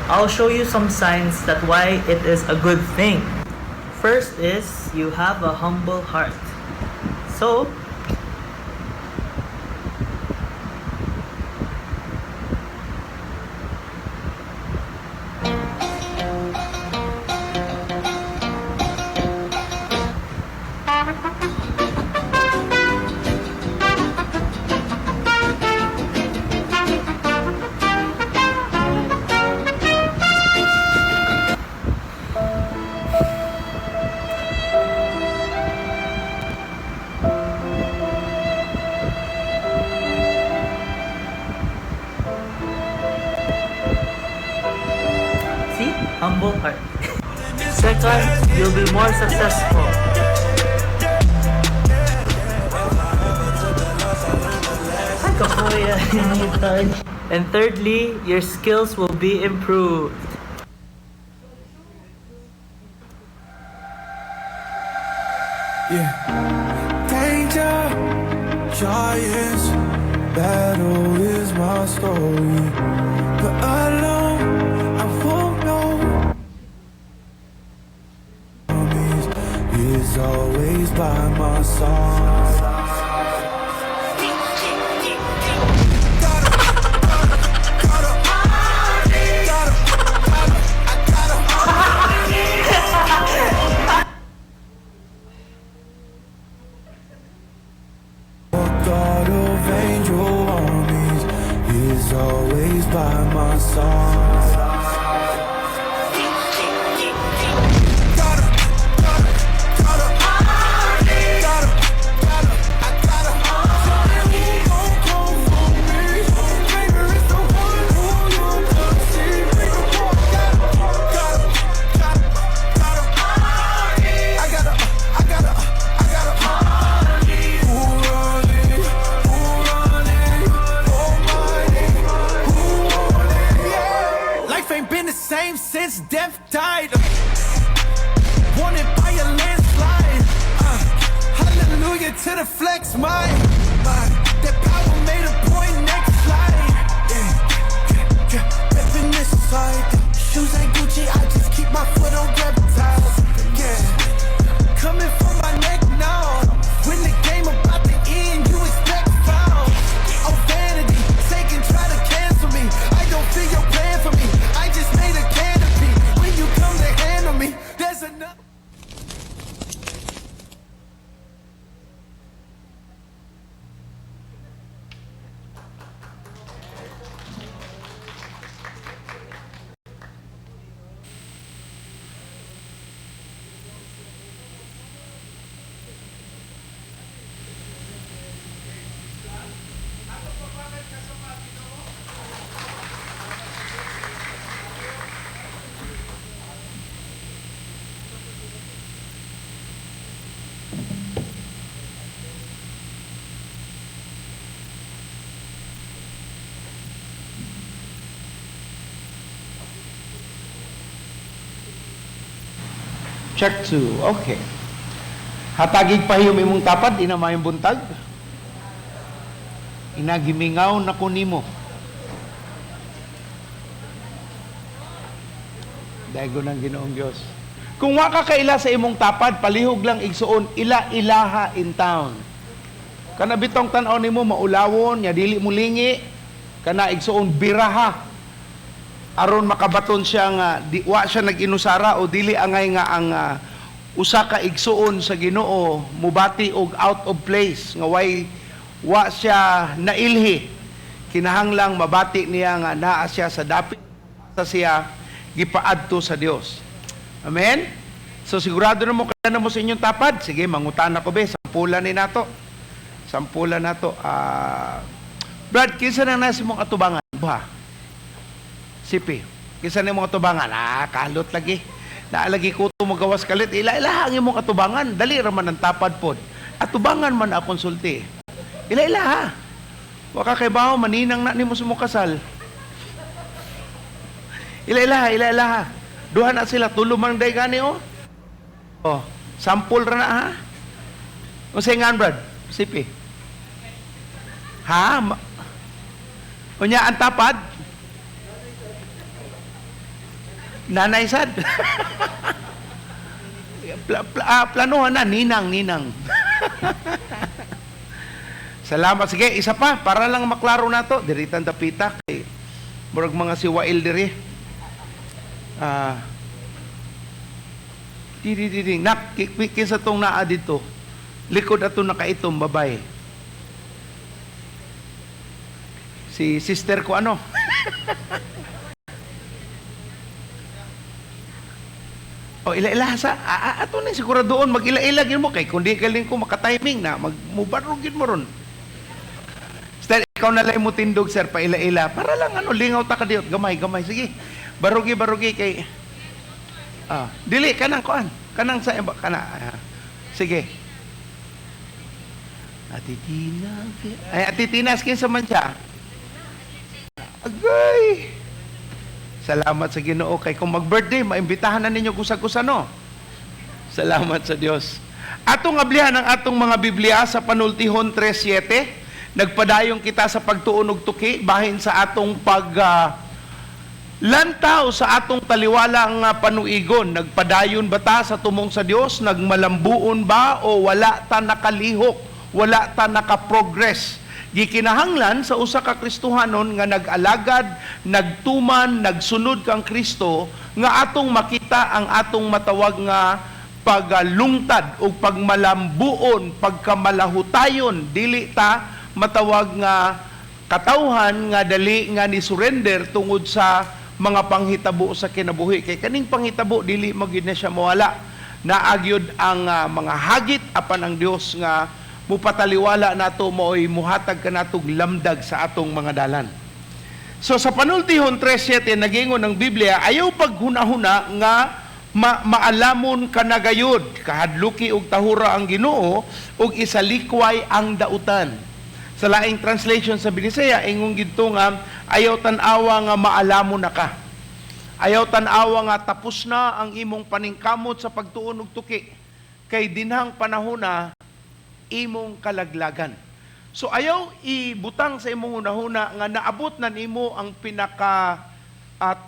I'll show you some signs that why it is a good thing. First is you have a humble heart. So, see? Humble heart. Second, you'll be more successful. Ay, kapoy. And thirdly, your skills will be improved. Yeah. Danger, giants, battle is my story. But alone, I won't know. Armies is always by my side. God of angel armies is always by my side. Life ain't been the same since death died. Wanted by a landslide. Hallelujah. Addicted to the flex, my that power made a point. Next slide. Yeah. Reppin' this side. Shoes ain't Gucci, I just keep my foot on gravity. Yeah, coming for my neck now. When the game about to end, you expect fouls. Oh, vanity, Satan try to cancel me. I don't feel your plan for me. I just made a canopy. When you come to handle me, there's another. Check two. Okay. Hatagig pahiyom imong tapad, ina maayong buntag. Ina gimingaw na ko nimo. Daigo ng Ginoong Dios. Kung wa ka kaila sa imong tapad, palihog lang igsuon, ila-ilaha in town. Kana bitong tan-aw nimo maulawon, nya dili mo lingi, kana igsuon biraha. Aron makabaton siya nga di wa siya nag-inusara o dili angay nga ang usa ka igsuon sa Ginoo mubati og out of place nga way wa siya nailhi. Kinahanglang mabati niya nga naa siya sa dapit sa siya gipaadto sa Dios. Amen. So sigurado na mo kaya na mo sa inyong tapad. Sige, mangutana ko be, sampulan ni nato. Sampulan nato. Brad, kinsa na nasa mong atubangan? Buha. Sipi. Kinsa na imong atubangan? Ah, kalot lagi. Naalagi kuto mo gawas kalit. Ila-ila ang imong atubangan. Dali ra man ang tapad pod. Atubangan man akong sulti. Ila-ila ha. Wa ka kay bawo maninang na nimo sa imong kasal. Ila-ila ha, ila-ila ha. Duha na sila tulo man day gani oh. Oh, sampol ra na ha. Unsay ngan Brad? Sipi. Ha? Unya ang tapad? Nanay sad. Planuhan na, ninang, ninang. Salamat. Sige, isa pa, para lang maklaro na to. Diri tan dapita kay murag mga si Wail diri. Di, di, di, di. Nak, kinsa tong naa dito? Likod ato nakaitom, babay. Si sister ko ano? O ila-ila sa ato ni siguro doon mag-ila-ila gyud mo kay kundi galing ko maka-timing na magmubarog gyud mo ron. Sir, ikaw na lang mo tindog sir pa ila-ila para lang ano lingaw ta ka diot gamay gamay sige. Barugi barugi kay dili kanang kuan kanang sa iba kana sige. Ate Tina. Ay, Ate Tina, kinsa man siya? Agay. Salamat sa Ginoo kay kung mag-birthday, maimbitahan na ninyo kusa-kusa no. Salamat sa Dios. Atong ablihan ang atong mga Biblia sa Panultihon 3:7. Nagpadayong kita sa pagtuon og tuki bahin sa atong pag lantaw sa atong taliwalang panuigon. Nagpadayon ba ta sa tumong sa Dios? Nagmalambuon ba o wala ta nakalihok? Wala ta nakaprogress? Gikinahanglan sa usa ka Kristohanon nga nag-alagad, nagtuman, nagsunod kang Kristo nga atong makita ang atong matawag nga pagalungtad o pagmalambuon, pagkamalahutayon, dili ta matawag nga katawhan nga dali nga ni surrender tungod sa mga panghitabo sa kinabuhi. Kay kaning panghitabo dili magyud na siya mawala. Naagyod ang mga hagit apan ang Dios nga mupataliwala nato maoy muhatag kanatog lamdag sa atong mga dalan. So sa Panultihon 3:7 nagingon ng Biblia, ayaw paghuna-huna nga maalamon kanagayod, kahadluki og tahura ang Ginoo ug isalikway ang dautan. Sa laing translation sa Binisaya ingon gidto nga ayaw tan-awa nga maalamon na ka. Ayaw tan-awa nga tapos na ang imong paningkamot sa pagtuon og tuki. Kay dinhang panahona imong kalaglagan. So ayaw ibutang sa imong hunahuna nga naabot na nimo ang pinaka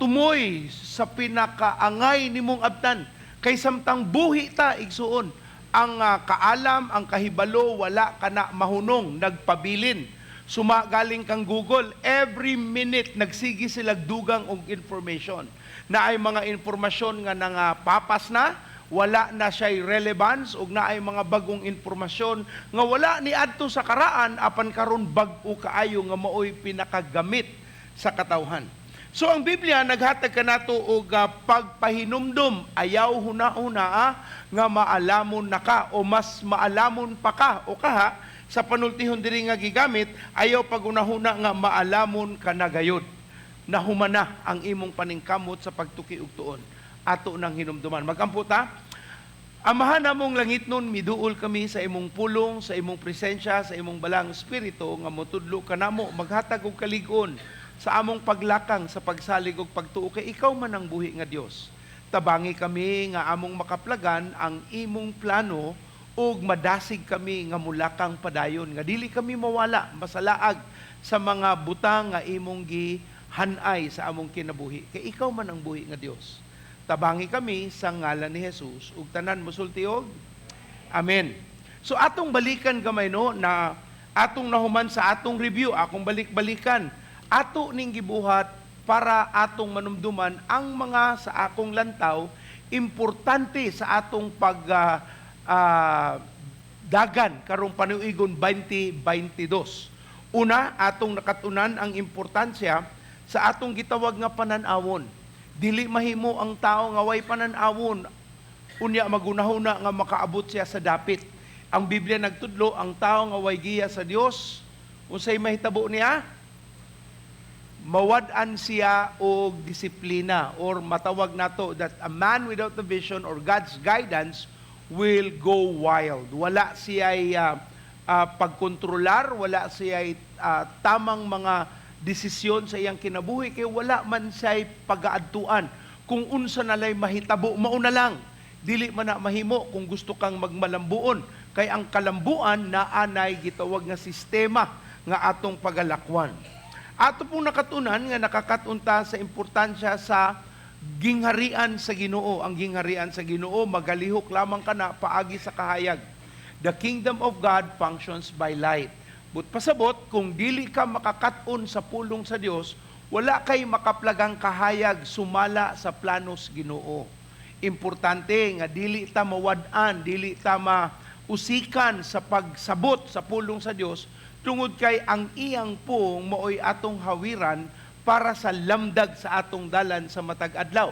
tumoy sa pinakaangay nimong abtan. Kay samtang buhi ta, igsuon, ang kaalam, ang kahibalo, wala kana mahunong, nagpabilin. Suma galing kang Google, every minute nagsigi sila dugang og information. Naay mga impormasyon nga nangapapas na, wala na siya'y relevance, ug naay mga bagong impormasyon nga wala ni adto sa karaan apan karon bag-o kaayo nga maoy pinakagamit sa katawhan. So ang Biblia naghatag kanato og pagpahinumdum, ayaw huna-huna nga maalamon na ka o mas maalamon pa ka o kaha sa panultihon diri nga gigamit, ayaw pagunahuna nga maalamon ka na gayod. Nahumana ang imong paningkamot sa pagtuki og tuon. Ato nang hinumduman. Magampo ta. Amahan namong langitnon, miduol kami sa imong pulong, sa imong presensya, sa imong balang espiritu nga motudlo kanamo, maghatag og kalig-on sa among paglakang sa pagsalig og pagtuo kay ikaw man ang buhi nga Dios. Tabangi kami nga among makaplagan ang imong plano ug madasig kami nga mulakang padayon nga dili kami mawala, masalaag sa mga butang nga imong gihanay sa among kinabuhi kay ikaw man ang buhi nga Dios. Tabangi kami sa ngalan ni Jesus ug tanan mosulti og amen. So atong balikan gamay, no, na atong nahuman sa atong review, akong balik-balikan. Ato ning gibuhat para atong manumduman ang mga sa akong lantaw importante sa atong pag dagan karong panuigon 2022. Una, atong nakatunan ang importansya sa atong gitawag nga panan-awon. Dili mahimo ang tao nga way panan-awon unya magunahuna nga makaabot siya sa dapit. Ang Biblia nagtudlo, ang tao nga way giya sa Dios, unsay mahitabo niya? Mawad-an siya og disiplina, or matawag nato that a man without the vision or God's guidance will go wild. Wala siya pagkontrolar, wala siya tamang mga desisyon sa iyang kinabuhi kay wala man siya'y pagaadtuan. Kung unsa na lay mahitabo, mauna lang. Dili man na mahimo kung gusto kang magmalambuon. Kay ang kalambuan naanay gitawag nga sistema nga atong pagalakwan. Ato pong nakatunan nga nakakatunta sa importansya sa gingharian sa Ginoo. Ang gingharian sa Ginoo magalihok lamang kana paagi sa kahayag. The kingdom of God functions by light. But pasabot, kung dili ka makakaton sa pulong sa Dios, wala kay makaplagang kahayag sumala sa planos Ginoo. Importante nga dili ta mawad-an, dili ta mausikan sa pagsabot sa pulong sa Dios tungod kay ang iyang pulong maoy atong hawiran para sa lamdag sa atong dalan sa matag adlaw.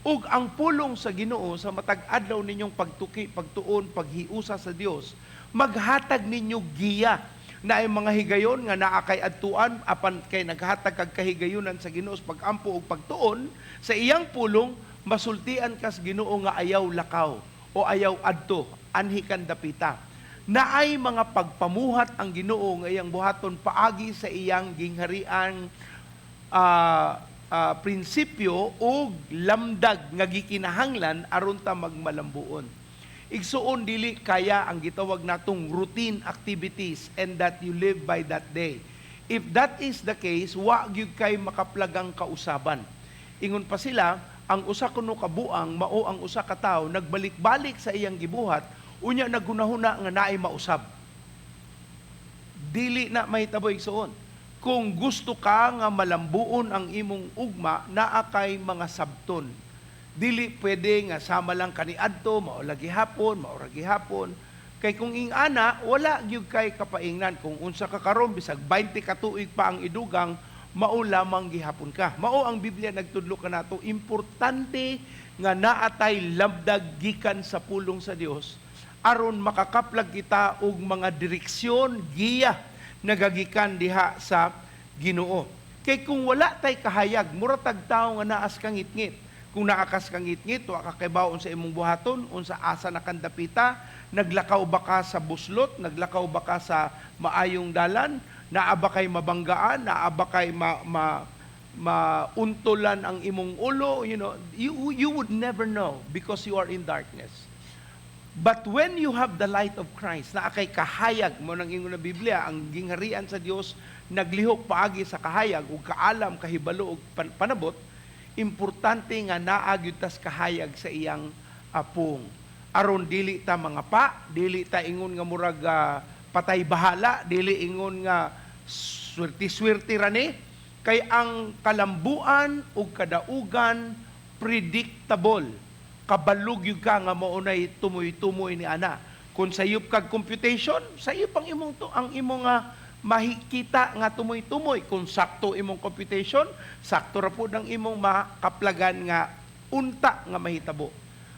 Ug ang pulong sa Ginoo sa matag adlaw ninyong pagtuki, pagtuon, paghiusa sa Dios, maghatag ninyo giya na ay mga higayon nga naa kay adtuan, apan kay naghatag kag kahigayunan sa Ginoo sa pagampo ug pagtuon sa iyang pulong, masultian kas Ginoo nga ayaw lakaw o ayaw adto, anhi kan dapita. Naay mga pagpamuhat ang Ginoo nga iyang buhaton paagi sa iyang gingharian prinsipyo ug lamdag nga gikinahanglan aron ta magmalambuon. Igsuon, dili kaya ang gitawag natong routine activities and that you live by that day. If that is the case, wa gyud kay makaplagang kausaban. Ingon pa sila, ang usa kuno ka buang mao ang usa ka tawo nagbalik-balik sa iyang gibuhat unya nagunahuna nga naay mausab. Dili na mahitabo, igsuon. Kung gusto ka nga malambuon ang imong ugma, naa kay mga sabton. Dili pwede nga sama lang kaniadto, mao lagi hapon, mao ra gihapon. Kay kung ingana, wala gyud kay kapaingnan. Kung unsa ka karon, bisag 20 ka tuig pa ang idugang, mao lamang gihapon ka. Mao ang Biblia nagtudlo kanato, importante nga naatay lamdag gikan sa pulong sa Dios aron makakaplag kita og mga direksyon, giya nagagikan diha sa Ginoo. Kay kung wala tay kahayag, mura tag tawo nga naas kangitngit. Kung naa kas kangitngit, wa ka kibaw unsa imong buhaton, unsa asa na kandapita, naglakaw ba ka sa buslot, naglakaw ba ka sa maayong dalan, naa ba kay mabanggaan, naa ba kay ma mauntulan ang imong ulo, you would never know because you are in darkness. But when you have the light of Christ, naa kay kahayag mo nang ingon na Biblia, ang gingharian sa Dios naglihok paagi sa kahayag ug kaalam, kahibalo ug panabot, importante nga naa gyud tas kahayag sa iyang pulong. Aron dili ta mga pa, dili ta ingon nga murag patay bahala, dili ingon nga swerte-swerte ra ni, kay ang kalambuan ug kadaugan predictable. Kabalo gyud ka nga maunay tumoy-tumoy ni ana. Kung sayop kag computation, sayop ang imong to, ang imong nga mahikita nga tumoy-tumoy. Kung sakto imong computation, sakto ra pud ang imong makaplagan nga unta nga mahitabo.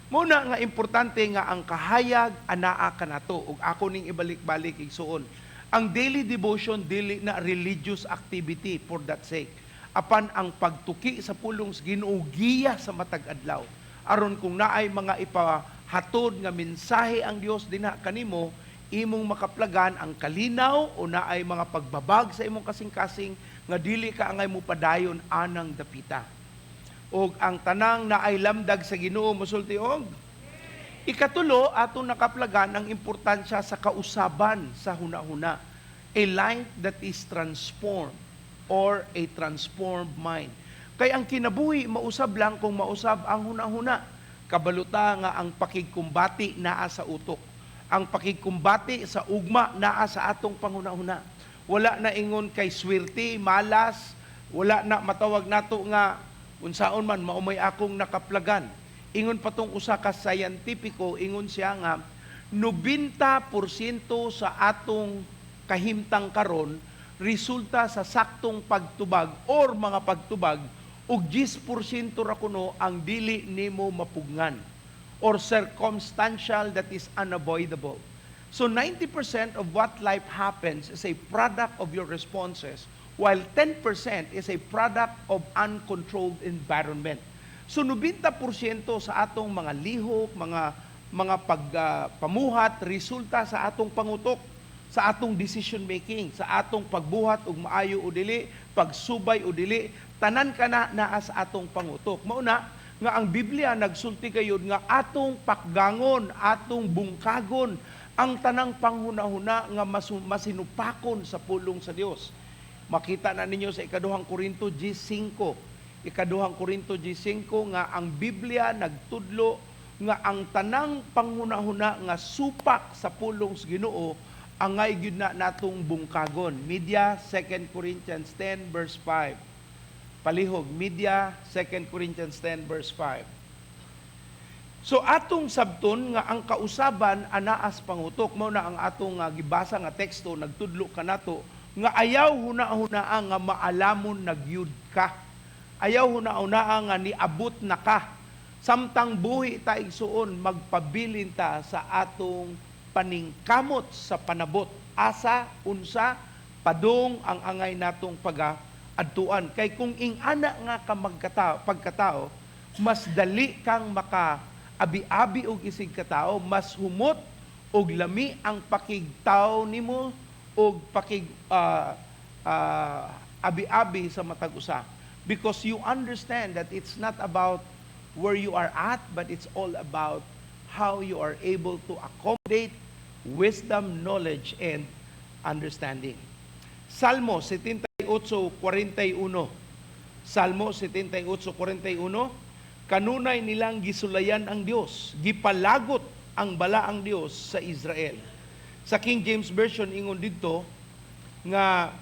Muna nga importante nga ang kahayag anaa kanato ug ako ning ibalik-balik, igsuon. Ang daily devotion dili na religious activity for that sake. Apan ang pagtuki sa pulong sa Ginoo, giya sa matag adlaw. Aron kung naay mga ipahatod nga mensahe ang Dios dinha kanimo, imong makaplagan ang kalinaw o naay mga pagbabag sa imong kasing-kasing nga dili ka angay mo padayon anang dapita. Og ang tanang naay lamdag sa Ginoo mosulti og. Ikatulo, atong nakaplagan ang importansya sa kausaban sa hunahuna. A life that is transformed or a transformed mind. Kay ang kinabuhi mausab lang kung mausab ang hunahuna. Kabaluta nga ang pakigkumbati naa sa utok. Ang pakigkumbati sa ugma naa sa atong panghunahuna. Wala na ingon kay swerte, malas, wala na matawag nato nga unsaon man maumay akong nakaplagan. Ingon pa tong usa ka scientifico, ingon siya nga 90% sa atong kahimtang karon resulta sa saktong pagtubag or mga pagtubag ug 10% ra kuno ang dili nimo mapugngan or circumstantial that is unavoidable. So 90% of what life happens is a product of your responses, while 10% is a product of uncontrolled environment. So 90% sa atong mga lihok, mga pagpamuhat resulta sa atong pangutok, sa atong decision making, sa atong pagbuhat og maayo o dili, pagsubay o dili, tanan kana naa sa atong pangutok. Mauna nga ang Biblia nagsulti kayod nga atong pakgangon, atong bungkagon ang tanang panghunahuna nga masinupakon sa pulong sa Dios. Makita na ninyo sa Ikaduhang Korinto 10:5. Ikaduhang Korinto 10:5 nga ang Biblia nagtudlo nga ang tanang panghunahuna nga supak sa pulong sa Ginoo angay gyud na natong bungkagon. Media 2 Corinthians 10 verse 5. Palihog, media 2 Corinthians 10 verse 5. So atong sabton nga ang kausaban anaas pangutok. Mao na ang atong gibasa nga teksto nagtudlo kanato nga ayaw huna-hunaa nga maalamon na gyud ka. Ayaw huna-hunaa nga niabot na ka. Samtang buhi ta, igsuon, magpabilin ta sa atong paningkamot sa panabot. Asa, unsa, padung ang angay natong paga adtuan. Kay kung ingana nga ka magkatao, pagkatao, mas dali kang maka abi-abi og isig katao, mas humot og lami ang pakigtaw nimo og pakig abi-abi sa matag usa. Because you understand that it's not about where you are at, but it's all about how you are able to accommodate wisdom, knowledge, and understanding. Salmo 78:41. Salmo 78:41, kanunay nilang gisulayan ang Dios, gipalagot ang balaang Dios sa Israel. Sa King James Version ingon didto nga,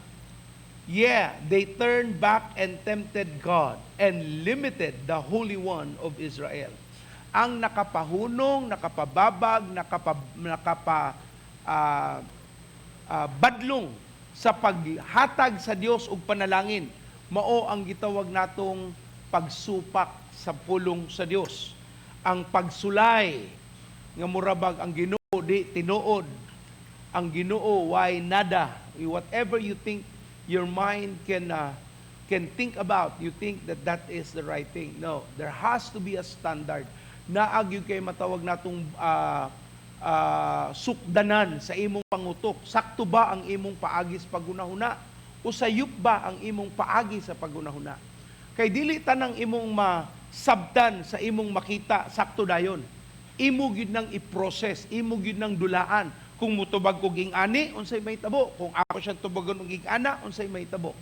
"Yeah, they turned back and tempted God and limited the Holy One of Israel." Ang nakapahunong, nakapababag, nakapa badlong sa paghatag sa Dios og panalangin, mao ang gitawag natong pagsupak sa pulong sa Dios. Ang pagsulay nga murabag ang Ginoo di tinuod, ang Ginoo why nada, whatever you think your mind can think about, you think that that is the right thing. No, there has to be a standard. Naa gyud kay matawag natong sukdanan sa imong pangutok. Sakto ba ang imong paagi sa paghunahuna? O sayop ba ang imong paagi sa paghunahuna? Kay dili tanang imong masabtan sa imong makita, sakto dayon. Imo gyud nang i-process, imo gyud nang dulaan. Kung mutubag ko ging ani, unsay mahitabo? Kung ako siyang tubagon og ana, unsay mahitabo?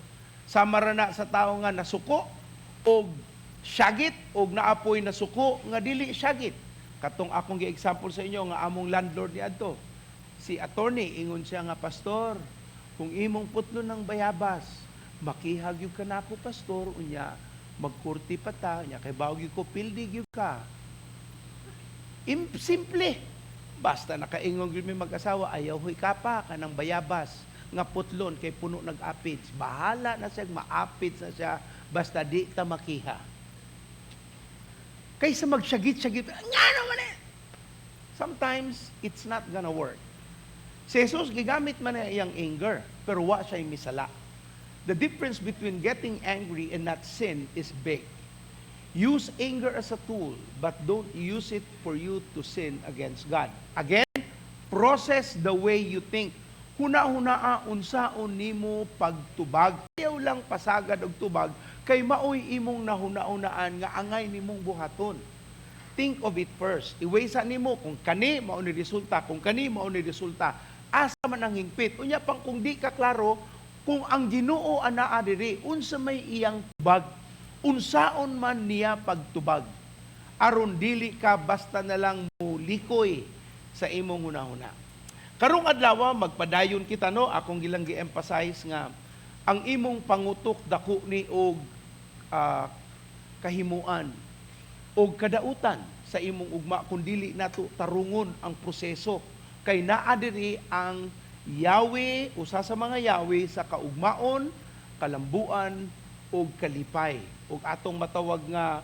Sama ra na sa tao nga nasuko og syagit og naapoy nasuko nga dili syagit. Katong akong gi-example sa inyo nga among landlord niadto. Si attorney, ingon siya nga, "Pastor, kung imong putlo ng bayabas, makihag gyud ka nako, pastor, unya magkurti pa ta, unya kay bawog gyud ko, pildi gyud ka." Simple. Basta nakaingon gyud mi mag-asawa, "Ayaw huy kapa kanang bayabas nga putlon kay puno nag-apids." Bahala na siya, maapids na siya, basta di ta makiha. Kaysa magsyagit-syagit, nga naman eh. Sometimes, it's not gonna work. Si Jesus, gigamit man niya iyang anger, pero wa siya misala. The difference between getting angry and not sin is big. Use anger as a tool, but don't use it for you to sin against God. Again, process the way you think. Huna-hunaa unsaon nimo pagtubag. Ayaw lang pasagad og tubag kay maoy imong nahuna-hunaan nga angay nimong buhaton. Think of it first. Iwaysa nimo kung kani mao ni resulta, kung kani mao ni resulta. Asa man ang hingpit? Unya pang kung di ka klaro, kung ang Ginoo anaa diri, unsa may iyang tubag? Unsaon man niya pagtubag? Aron dili ka basta na lang mulikoy sa imong hunahuna. Karong adlaw magpadayon kita, no, akong gilang gi-emphasize nga ang imong pangutok dako ni og kahimuan og kadautan sa imong ugma kung dili nato tarungon ang proseso, kay naa diri ang Yahweh, usa sa mga Yahweh sa kaugmaon, kalambuan ug kalipay ug atong matawag nga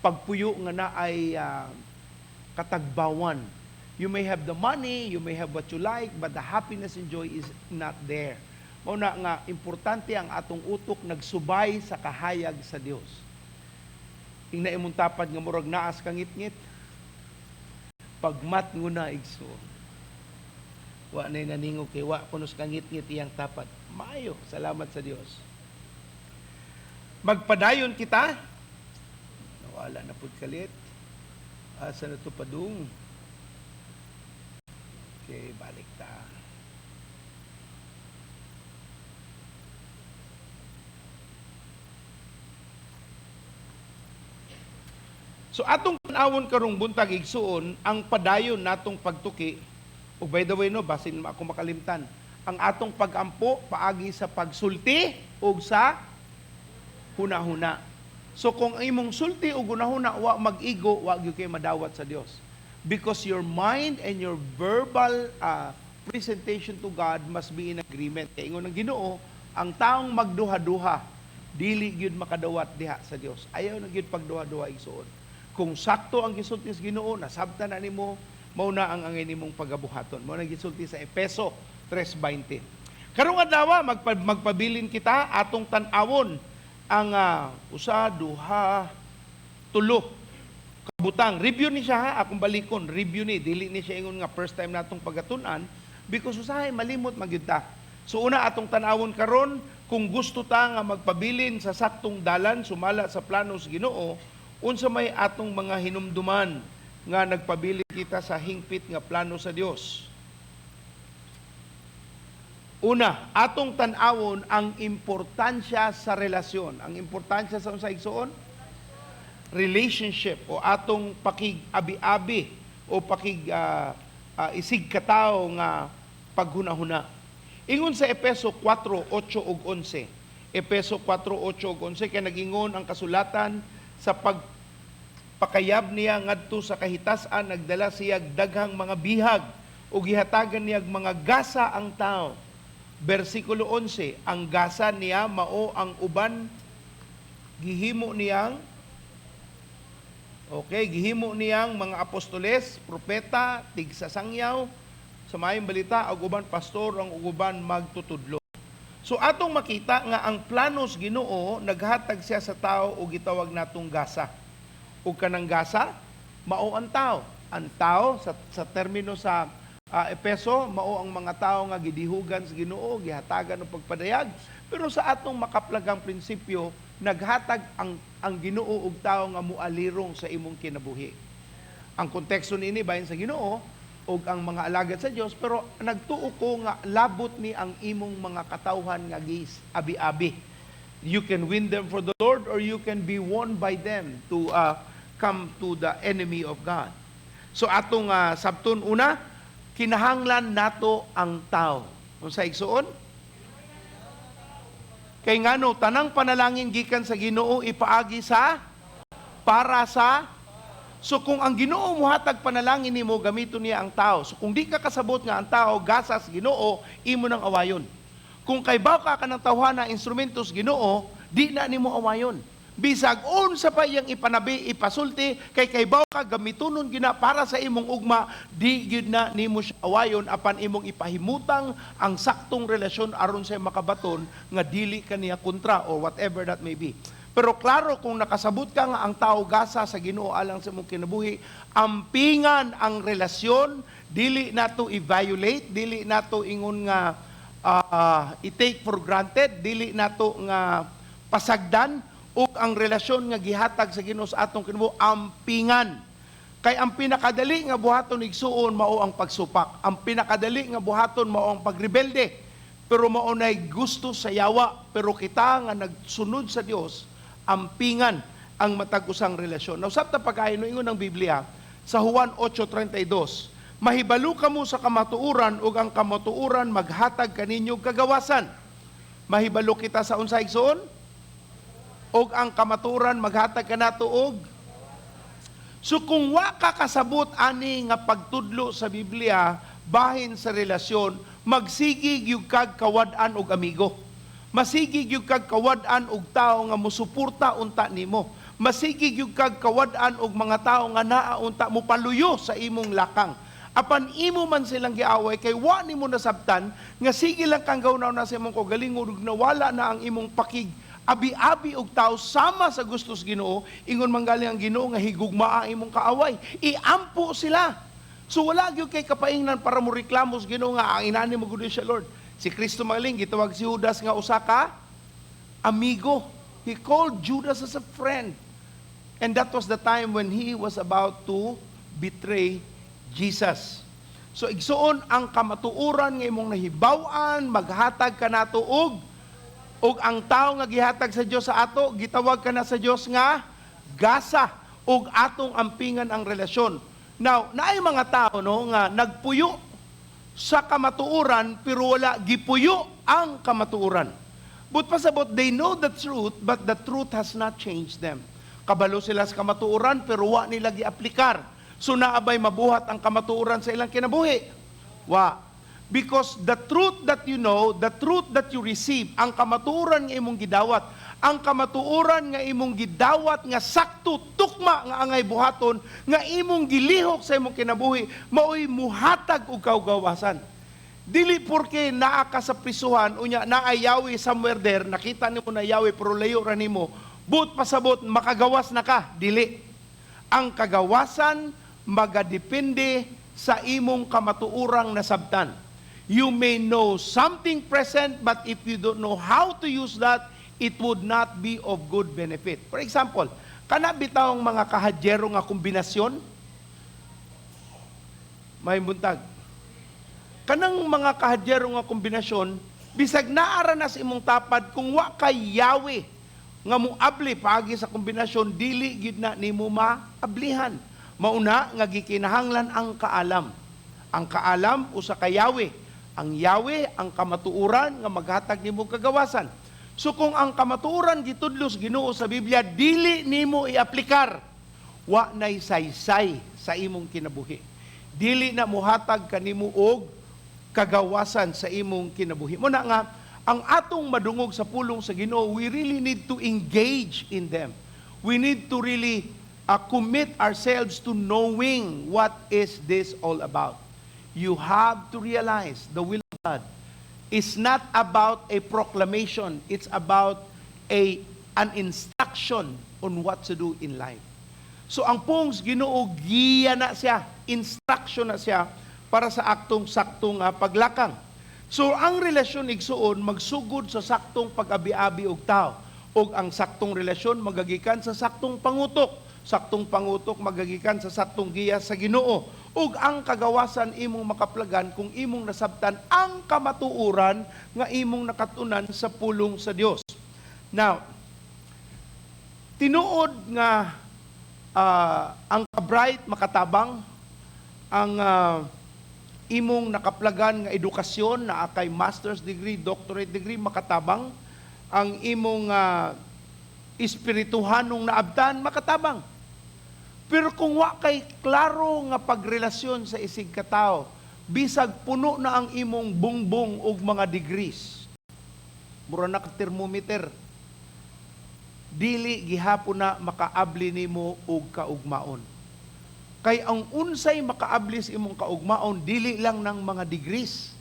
pagpuyo nga naay katagbawan. You may have the money, you may have what you like, but the happiness and joy is not there. Mao na nga importante ang atong utok nagsubay sa kahayag sa Dios. Ingna imong tapad nga murag naas kang ngitngit. Pagmat nguna, igsoon. Wa na naningog kay wa kuno sa kangitngit iyang tapad. Maayo, salamat sa Dios. Magpadayon kita. Nawala na pud kalit. Asa na to padung? Okay, balik ta. So atong tan-awon karong buntag, igsuon, ang padayon natong pagtuki. Ug by the way, no, basin ako makalimtan. Ang atong pagampo paagi sa pagsulti ug sa huna-huna. So kung ang imong sulti ug hunahuna wa mag-igo, wa gyud kay madawat sa Dios. Because your mind and your verbal presentation to God must be in agreement. Kay ingon ng Ginoo, ang taong magduha-duha dili gyud makadawat diha sa Dios. Ayaw na gyud pagduha-duha, igsuon. Kung sakto ang gisulti sa Ginoo, nasabtan na nimo, mao na ang angay nimong pagabuhaton. Mao na gisulti sa Efeso 3:20. Karong adlaw magpabilin kita, atong tan-awon ang usa, duha, tulo kabutang. Review ni siya ha, akong balikon, review ni, dili ni siya ingon nga first time natong pagatun-an because usahay malimot magyud ta. So una atong tan-awon karon, kung gusto ta nga magpabilin sa saktong dalan sumala sa plano sa Ginoo, unsa may atong mga hinumduman nga nagpabilin kita sa hingpit nga plano sa Dios. Una, atong tan-awon ang importansya sa relasyon. Ang importansya sa unsa, igsuon? Relationship o atong pakig-abi-abi o pakig isig katawo nga paghunahuna. Ingon sa Efeso 4:8 ug 11. Efeso 4:8 ug 11, kay nagingon ang kasulatan, sa pagpakayab niya ngadto sa kahitasan, nagdala siya daghang mga bihag ug gihatagan niya mga gasa ang tao. Versikulo 11, ang gasa niya mao ang uban gihimo niyang, okay, gihimo niyang mga apostoles, propeta, tigsasangyaw sa maayong balita, ug uban pastor, ang uban magtutudlo. So atong makita nga ang planos Ginoo, naghatag siya sa tao og gitawag natong gasa. Ug kanang gasa mao ang tao. Ang tao sa termino sa Epeso, mao ang mga tao nga gidihugan sa Ginoo, gihatagan og pagpadayag. Pero sa atong makaplagang prinsipyo, naghatag ang Ginoo og tao nga mualirong sa imong kinabuhi. Ang konteksto niini bahin sa Ginoo ug ang mga alagad sa Dios, pero nagtuo ko nga labot ni ang imong mga katawhan nga gis abi-abi. You can win them for the Lord or you can be won by them to come to the enemy of God. So atong sabton una, kinahanglan nato ang tao. Unsa, igsuon? Kay ngano, tanang panalangin gikan sa Ginoo ipaagi sa, para sa. So kung ang Ginoo muhatag panalangin nimo, gamiton niya ang tao. So kung di ka kasabot nga ang tao gasa sa Ginoo, imo nang awayon. Kung kaybaw ka kanang tawhana instrumentos Ginoo, di na nimo awayon. Bisag unsa pa iyang ipanabi, ipasulti, kay kaybaw ka gamitonon gina para sa imong ugma, di gyud na nimo siya awayon, apan imong ipahimutang ang saktong relasyon aron sa makabaton nga dili ka niya kontra or whatever that may be. Pero klaro, kung nakasabot ka nga ang tao gasa sa Ginoo alang sa imong kinabuhi, ampingan ang relasyon, dili nato i-violate, dili nato ingon nga i-take for granted, dili nato nga pasagdan ug ang relasyon nga gihatag sa Ginoo sa atong kinabuhi, ampingan. Kay ang pinakadali nga buhaton, igsuon, mao ang pagsupak. Ang pinakadali nga buhaton mao ang pagrebelde. Pero mao nay gusto sa yawa, pero kita nga nagsunod sa Dios, ampingan ang matag usang relasyon. Now, sabta pagkain, no, ingon ng Biblia sa Juan 8:32, "Mahibalo kamo sa kamatuoran ug ang kamatuoran maghatag kaninyo kagawasan." Mahibalo kita sa unsa, igsuon? Ug ang kamatuoran maghatag kanato og. So kung wa ka kasabot ani nga pagtudlo sa Biblia bahin sa relasyon, magsige gyud kag kawad-an og amigo. Masige gyud kag kawad-an og tawo nga mosuporta unta nimo. Masige gyud kag kawad-an og mga tawo nga naa unta mo paluyo sa imong lakang. Apan imo man silang giaway kay wa nimo nasabtan nga sige lang kang gawnaw na sa imong kaugalingon ug nawala na ang imong pakig abi-abi og tao sama sa gustos Ginoo. Ingon man galing ang Ginoo nga higugmaa ang imong kaaway, iampo sila. So wala gyud kay kapaingnan para mo reklamo sa Ginoo nga ang inani mo gud siya, Lord. Si Kristo magaling gitawag si Judas nga usa ka amigo. He called Judas as a friend, and that was the time when he was about to betray Jesus. So igsuon, ang kamatuoran nga imong nahibaw-an maghatag kanato og ang tao nga gihatag sa Dios sa ato, gitawag ka na sa Dios nga gasa ug atong ampingan ang relasyon. Now, naay mga tao, no, nga nagpuyo sa kamatuoran pero wala gipuyo ang kamatuoran. But pasabot, they know the truth, but the truth has not changed them. Kabalo sila sa kamatuoran pero wa nila giaplikar. So naa bay mabuhat ang kamatuoran sa ilang kinabuhi? Wa. Because the truth that you know, the truth that you receive, ang kamatuoran nga imong gidawat, ang kamatuoran nga imong gidawat nga sakto, tukma nga angay buhaton, nga imong gilihok sa imong kinabuhi, maoy muhatag og kaugawasan. Dili porke naa ka sa prisuhan, unya naay yawi somewhere there, nakita nimo na yawi pero layo ra nimo, but pasabot makagawas na ka, dili. Ang kagawasan magadepende sa imong kamatuorang nasabtan. You may know something present, but if you don't know how to use that, it would not be of good benefit. For example, kana bitawng mga kahadyero nga kombinasyon, may buntag. Kanang mga kahadyero nga kombinasyon, bisag naara na sa imong tapad, kung wa kay yawi nga muabli paagi sa kombinasyon, dili gid na nimo maablihan. Mauna nga gikinahanglan ang kaalam. Ang kaalam usa ka yawi. Ang yawi ang kamatuoran nga maghatag nimo kagawasan. So kung ang kamatuoran gitudlo sa Ginoo sa Biblia dili nimo iaplikar, wa nay saysay sa imong kinabuhi. Dili na muhatag kanimo og kagawasan sa imong kinabuhi. Muna nga ang atong madungog sa pulong sa Ginoo, we really need to engage in them. We need to really commit ourselves to knowing what is this all about. You have to realize the will of God is not about a proclamation, it's about a an instruction on what to do in life. So ang pulong sa Ginoo, giya na siya, instruction na siya para sa aktong saktong paglakang. So ang relasyon, igsuon, magsugod sa saktong pag-abi-abi og tao, ug ang saktong relasyon magagikan sa saktong pangutok. Saktong pangutok magagikan sa saktong giya sa Ginoo. Ug ang kagawasan imong makaplagan kung imong nasabtan ang kamatuoran nga imong nakatunan sa pulong sa Dios. Now, tinuod nga ang ka-bright makatabang, ang imong nakaplagan nga edukasyon na kay master's degree, doctorate degree makatabang, ang imong espirituhanong naabtan makatabang. Pero kung wa kay klaro nga pagrelasyon sa isig katao, bisag puno na ang imong bungbong og mga degrees, mura na ka thermometer, dili gihapon na makaabli nimo og kaugmaon. Kay ang unsay makaabli sa imong kaugmaon, dili lang ng mga degrees,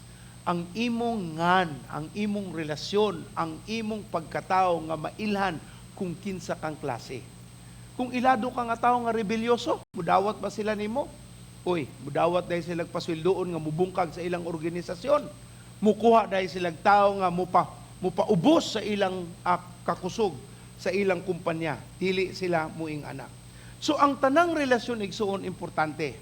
ang imong ngan, ang imong relasyon, ang imong pagkatao nga mailhan kung kinsa kang klase. Kung ilado ka nga tawo nga rebelyoso, mudawat ba sila nimo? Uy, mudawat dahil sila pasweldoon nga mubungkag sa ilang organisasyon. Mukuha dahil sila tao nga mupaubos sa ilang kakusog sa ilang kumpanya. Dili sila muing anak. So ang tanang relasyon, igsuon, importante.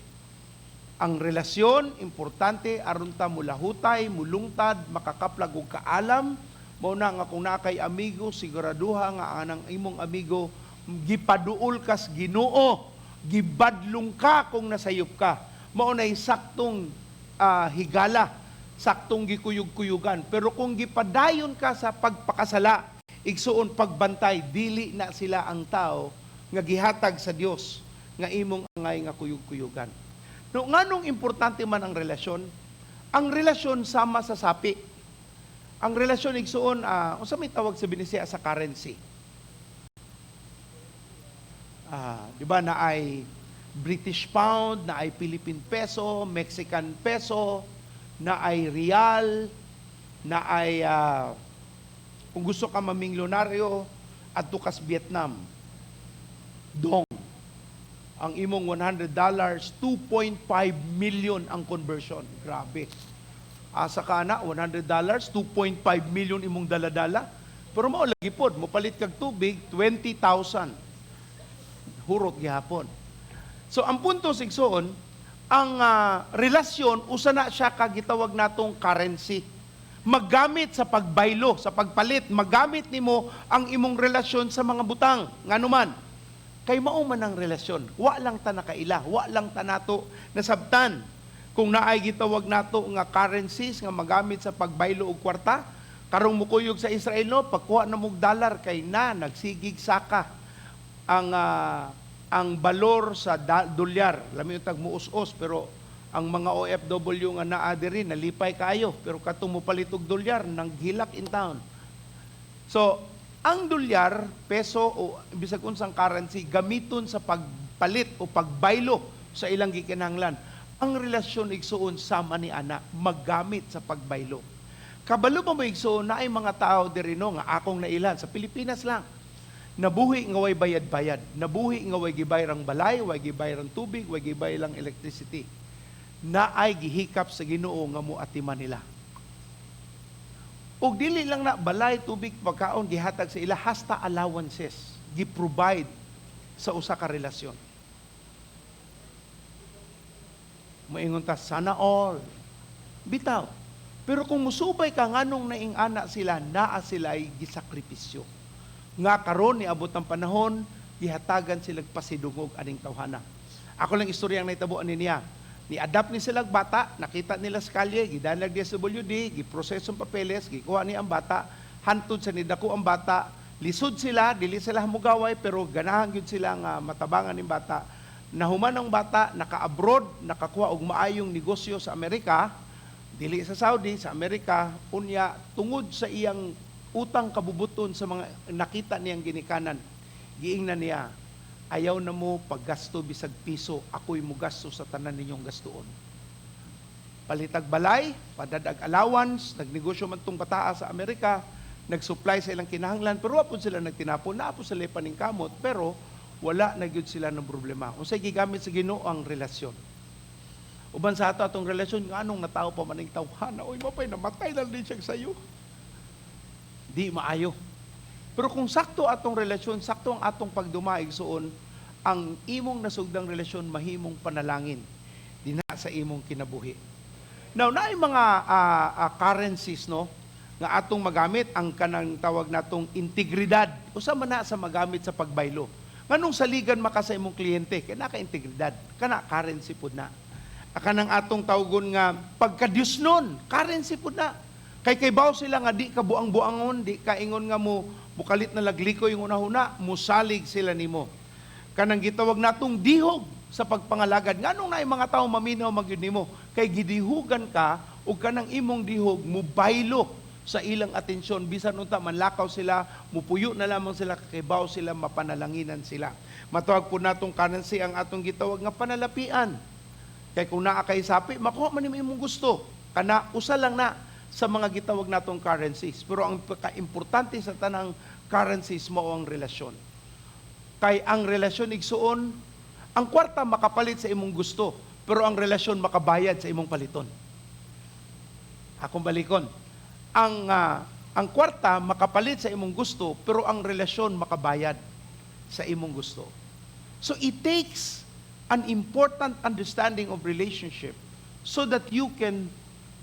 Ang relasyon importante aron ta mulahutay, mulungtad, makakaplag og kaalam. Mao na nga kung naa kay amigo, siguraduha nga anang imong amigo gipaduol kas Ginoo, gibadlong ka kung nasayop ka. Mao nay saktong higala, saktong gikuyog-kuyugan. Pero kung gipadayon ka sa pagpakasala, igsuon, pagbantay, dili na sila ang tao nga gihatag sa Dios nga imong angay nga kuyog-kuyugan. No, nganong importante man ang relasyon? Ang relasyon sama sa sapi. Ang relasyon, igsuon, unsa may tawag sa Binisaya sa currency? Di ba na ay British pound, na ay Philippine peso, Mexican peso, na ay real, na ay kung gusto ka mamilyonaryo, adto kas Vietnam. Dong. Ang imong $100, 2.5 million ang conversion. Grabe. Asa ka na, $100, 2.5 million imong daladala. Pero mao lagi pod, mopalit kag tubig, 20,000. Hurot gihapon. So ang punto, igsoon, ang relasyon usa na siya ka gitawag natong currency. Magamit sa pagbaylo, sa pagpalit, magamit nimo ang imong relasyon sa mga butang. Ngano man? Kay mao man ang relasyon. Wa lang ta nakaila, wa lang ta nato nasabtan. Kung naay gitawag nato nga currencies nga magamit sa pagbaylo og kwarta, karong mukuyog sa Israel, no, pagkuha na mog dollar kay na nagsigig saka ang balor sa dolyar. Lami untag muus-us, pero ang mga OFW nga naa diri nalipay kaayo, pero katong mopalit og dolyar nanghilak in town. So, ang dolyar, peso o bisag unsang currency gamiton sa pagpalit o pagbaylo sa ilang gikinahanglan. Ang relasyon, igsuon, sama ni ana, maggamit sa pagbaylo. Kabalo ba mo, igsuon, na ay mga tao diri, no, nga akong nailan sa Pilipinas lang? Nabuhi nga way bayad-bayad, nabuhi nga way gibayrang balay, way gibayrang tubig, way gibayrang electricity. Na ay gihikap sa Ginoo nga moatiman nila. Ug dili lang na balay, tubig, pagkaon gihatag sa ila, hasta allowances gi-provide sa usa ka relasyon. Moingon ta, "Sana all." Bitaw. Pero kung musubay ka nganong naing-ana sila, naa sila ay gisakripisyo. Nga karon niabot ang panahon, gihatagan sila pasidungog aning tawhana. Ako lang istorya ang nahitabo ani niya. Ni-adapt ni sila bata, nakita nila sa kalye, gidanlag DSWD, giproseso ang papeles, gikuha ni ang bata, hantod sa nidako ang bata, lisod sila, dili sila mugaway, pero ganahan gyud sila nga matabangan ning bata. Nahuman ang bata, naka-abroad, nakakuha og maayong negosyo sa Amerika, dili sa Saudi, sa Amerika, unya tungod sa iyang utang kabubuton sa mga nakita niyang ginikanan, giingnan niya, "Ayaw na mo paggasto bisag piso, ako'y mugasto sa tanan ninyong gastuon." Palitag balay, padadag allowance, nagnegosyo man tong bataa sa Amerika, nag-supply sa ilang kinahanglan, pero wa pud sila nagtinapon, naa po sila paningkamot, pero wala na gyud sila ng problema. Unsay gigamit sa Ginoo? Ang relasyon. Uban sa ato atong relasyon, nganong natao pa man ning tawhana, oy, mapay namatay lang din siya sayo. Di maayo. Pero kung sakto atong relasyon, sakto ang atong pagdumaig suon, Ang imong nasugdang relasyon mahimong panalangin dinha sa imong kinabuhi. Now, naay mga currencies, no, nga atong magamit, ang kanang tawag natong integridad. Usa man na sa magamit sa pagbaylo. Nganong saligan maka sa imong kliyente kay naka integridad, kana currency pud na. Kanang atong tawgon nga pagkadyusnon, currency pud na. Kay kaybaw sila nga di ka buang-buangon, di ka ingon nga mo mukalit na laglikoy yung unahuna, musalig sila nimo. Kanang gitawag natong dihog sa pagpangalagad. Nganong naay mga tao maminaw magyud nimo? Kay gidihugan ka ug kanang imong dihog mubaylo sa ilang atensyon, bisan unta manlakaw sila, mupuyo na lamang sila, kakibaw sila, mapanalanginan sila. Matawag po natong currency ang atong gitawag nga panalapian. Kay kung naa kay sapi, makuha man nimo imong gusto. Kana usa lang na sa mga gitawag natong currencies. Pero ang pagka-importante sa tanang currencies mao ang relasyon. Kay ang relasyon, igsuon, ang kwarta makapalit sa imong gusto, pero ang relasyon makabayad sa imong paliton. Akong balikon. Ang kwarta makapalit sa imong gusto, pero ang relasyon makabayad sa imong gusto. So it takes an important understanding of relationship so that you can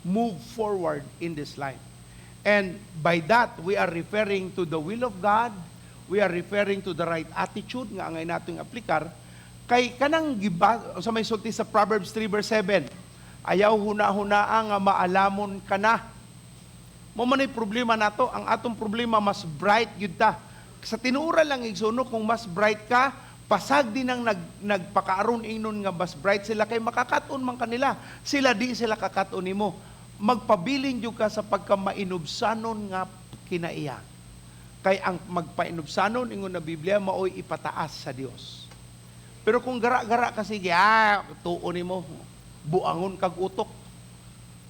move forward in this life. And by that, we are referring to the will of God, we are referring to the right attitude nga angay natong aplikar kay kanang giba sa may sulti sa Proverbs 3 verse 7, ayaw huna-hunaa nga maalamon ka na. Mao man ay problema nato, ang atong problema, mas bright gyud ta. Sa tinuoran lang, igsuon, kung mas bright ka, pasag din ang nagpakaaron ingnon nga mas bright sila kay makakaton man kanila. Sila di sila kakaton nimo. Magpabilin jud ka sa pagkamainubsanon nga kinaiya. Kay ang magpainubsanon, ingon na Biblia, maoy ipataas sa Dios. Pero kung gara-gara ka sige, tuo nimo, buangon kag utok.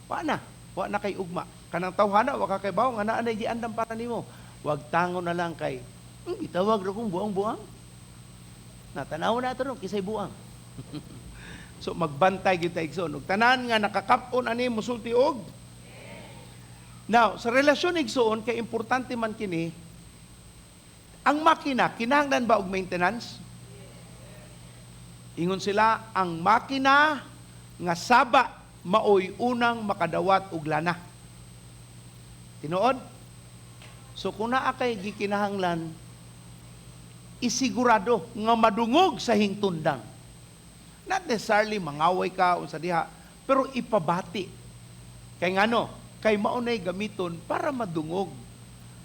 Wa na, wa na kay ugma. Kanang tawhana, wa ka kay bawo nga naa nay giandam para nimo. Wag tango na lang kay, gitawag ra kong buang-buang. Natanaw na ato ron, kisay buang. So magbantay gyud ta, igsoon. Ug tanan nga nakakap-on ani musulti og. Now, sa relasyon, igsuon, kay importante man kini, ang makina, kinahanglan ba og maintenance? Ingon sila, ang makina nga saba maoy unang makadawat og lana. Tinuod? So kung naa kay gikinahanglan, isigurado nga madungog sa hingtundang. Not necessarily mangaway ka unsa diha, pero ipabati. Kay ngano? Kay maunay gamiton para madungog.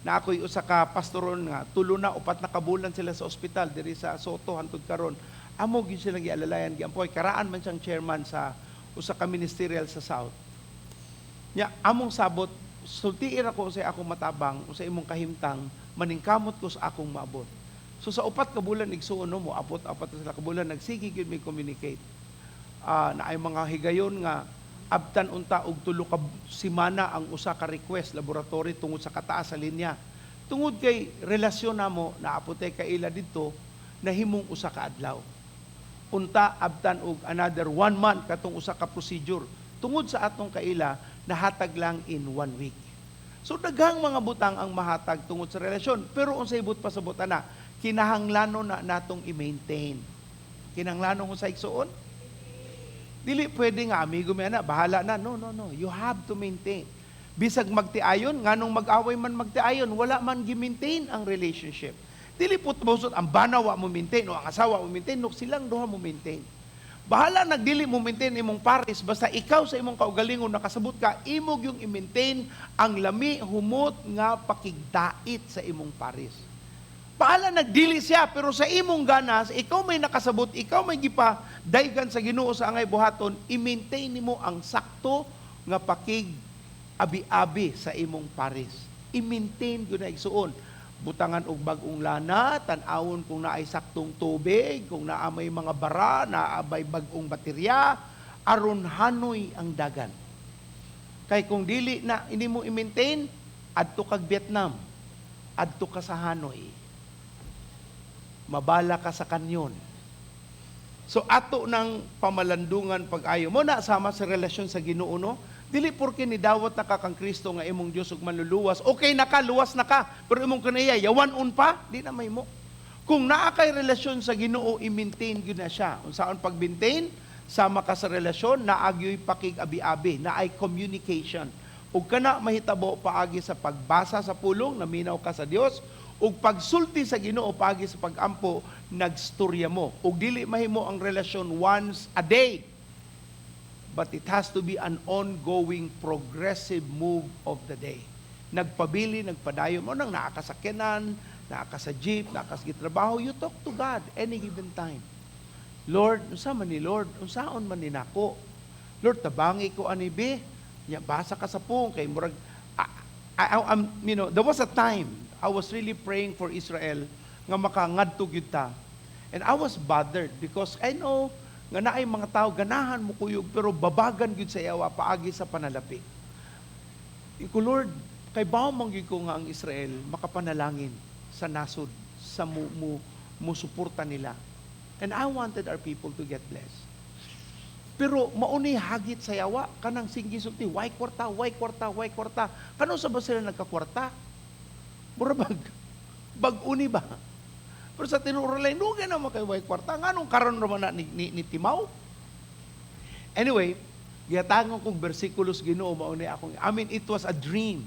Na ako'y usa ka pastoron nga tulo na 4 na kabulan sila sa ospital diri sa Soto hantod karon. Amo gyud silang gialalayan, giampoy, karaan man siyang chairman sa usa ka ministerial sa South. Nya among sabot, sultiin ako sa akong matabang o sa imong kahimtang, maningkamot ko sa akong maabot. So sa 4 ka bulan, igsuon, no, mo abot 4 na sila ka bulan nagsige gyud may communicate. Na ay mga higayon nga abtan unta og 3 ka semana ang usa ka request laboratory tungod sa kataas sa linya. Tungod kay relasyon namo, naapot tay kaila didto, nahimong usa ka adlaw. Unta abtan og another one month katong usa ka procedure. Tungod sa atong kaila, nahatag lang in one week. So daghang mga butang ang mahatag tungod sa relasyon. Pero unsay ibot pasabot ana, kinahanglanon na natong i-maintain. Kinahanglanon ko sa igsuon. Dili pwede nga amigo mi ana, bahala na. No, no, no. You have to maintain. Bisag magtiayon, nganong mag-away man magtiayon, wala man gi-maintain ang relationship. Dili po busot ang bana wa mo maintain o ang asawa mo maintain, no, silang duha mo maintain. Bahala nagdili mo maintain imong pares, basta ikaw sa imong kaugalingon nakasabot ka, imo gyung i-maintain ang lami humot nga pakigdait sa imong pares. Bahala nagdili siya, pero sa imong ganas, ikaw may nakasabot, ikaw may gipa daygan sa Ginoo sa angay buhaton, i-maintain nimo ang sakto nga pakig abi-abi sa imong pares. I-maintain gyud na, igsuon. Butangan og bag-ong lana, tan-awon kung naay saktong tubig, kung naa may mga bara, naa may bag-ong baterya, aron hanoy ang dagan. Kay kung dili na ini mo i-maintain, adto kag Vietnam, adto ka sa Hanoi. Mabala ka sa kanyon. So ato ng pamalandungan pag-ayo mo na sama sa relasyon sa Ginoo, no. Dili porke nidawat na ka kang Kristo nga imong Dios ug manluluwas, okay na ka, luwas na ka, pero imong kanaya yawan-on pa, di na may mo. Kung naa kay relasyon sa Ginoo, i-maintain gyud na siya. Unsaon pag-maintain? Sama ka sa relasyon, naa gyoy pakig-abi-abi, naay communication. Ug kana mahitabo paagi sa pagbasa sa pulong, naminaw ka sa Dios, ug pagsulti sa Ginoo paagi sa pagampo, nagstorya mo. Ug dili mahimo ang relasyon once a day, but it has to be an ongoing progressive move of the day. Nagpabili, nagpadayon mo nang naa ka sa sakyanan, naa ka sa jeep, naa ka sa gitrabaho, you talk to God any given time. Lord, unsa man ni Lord? Unsaon man ni nako? Lord, tabangi ko ani bi. Nya basa ka sa pulong kay murag I, there was a time I was really praying for Israel nga makangadto gyud ta. And I was bothered because I know nga naay mga tao ganahan mo kuyog pero babagan gyud sa yawa paagi sa panalapi. Iko, Lord, kay bawo man gyud ko nga ang Israel makapanalangin sa nasod sa mo suporta nila. And I wanted our people to get blessed. Pero mauni hagit sa yawa kanang singgi sulti, why kwarta, why kwarta, why kwarta? Kano sa ba sila nagkakwarta? Mura bag bag-uni ba? Pero sa tinuod lang, dugay naman kay way kwarta. Nganong karon naman na ni Timaw? Anyway, gihatagan kong bersikulos Ginoo, mao ni akong, I mean, it was a dream.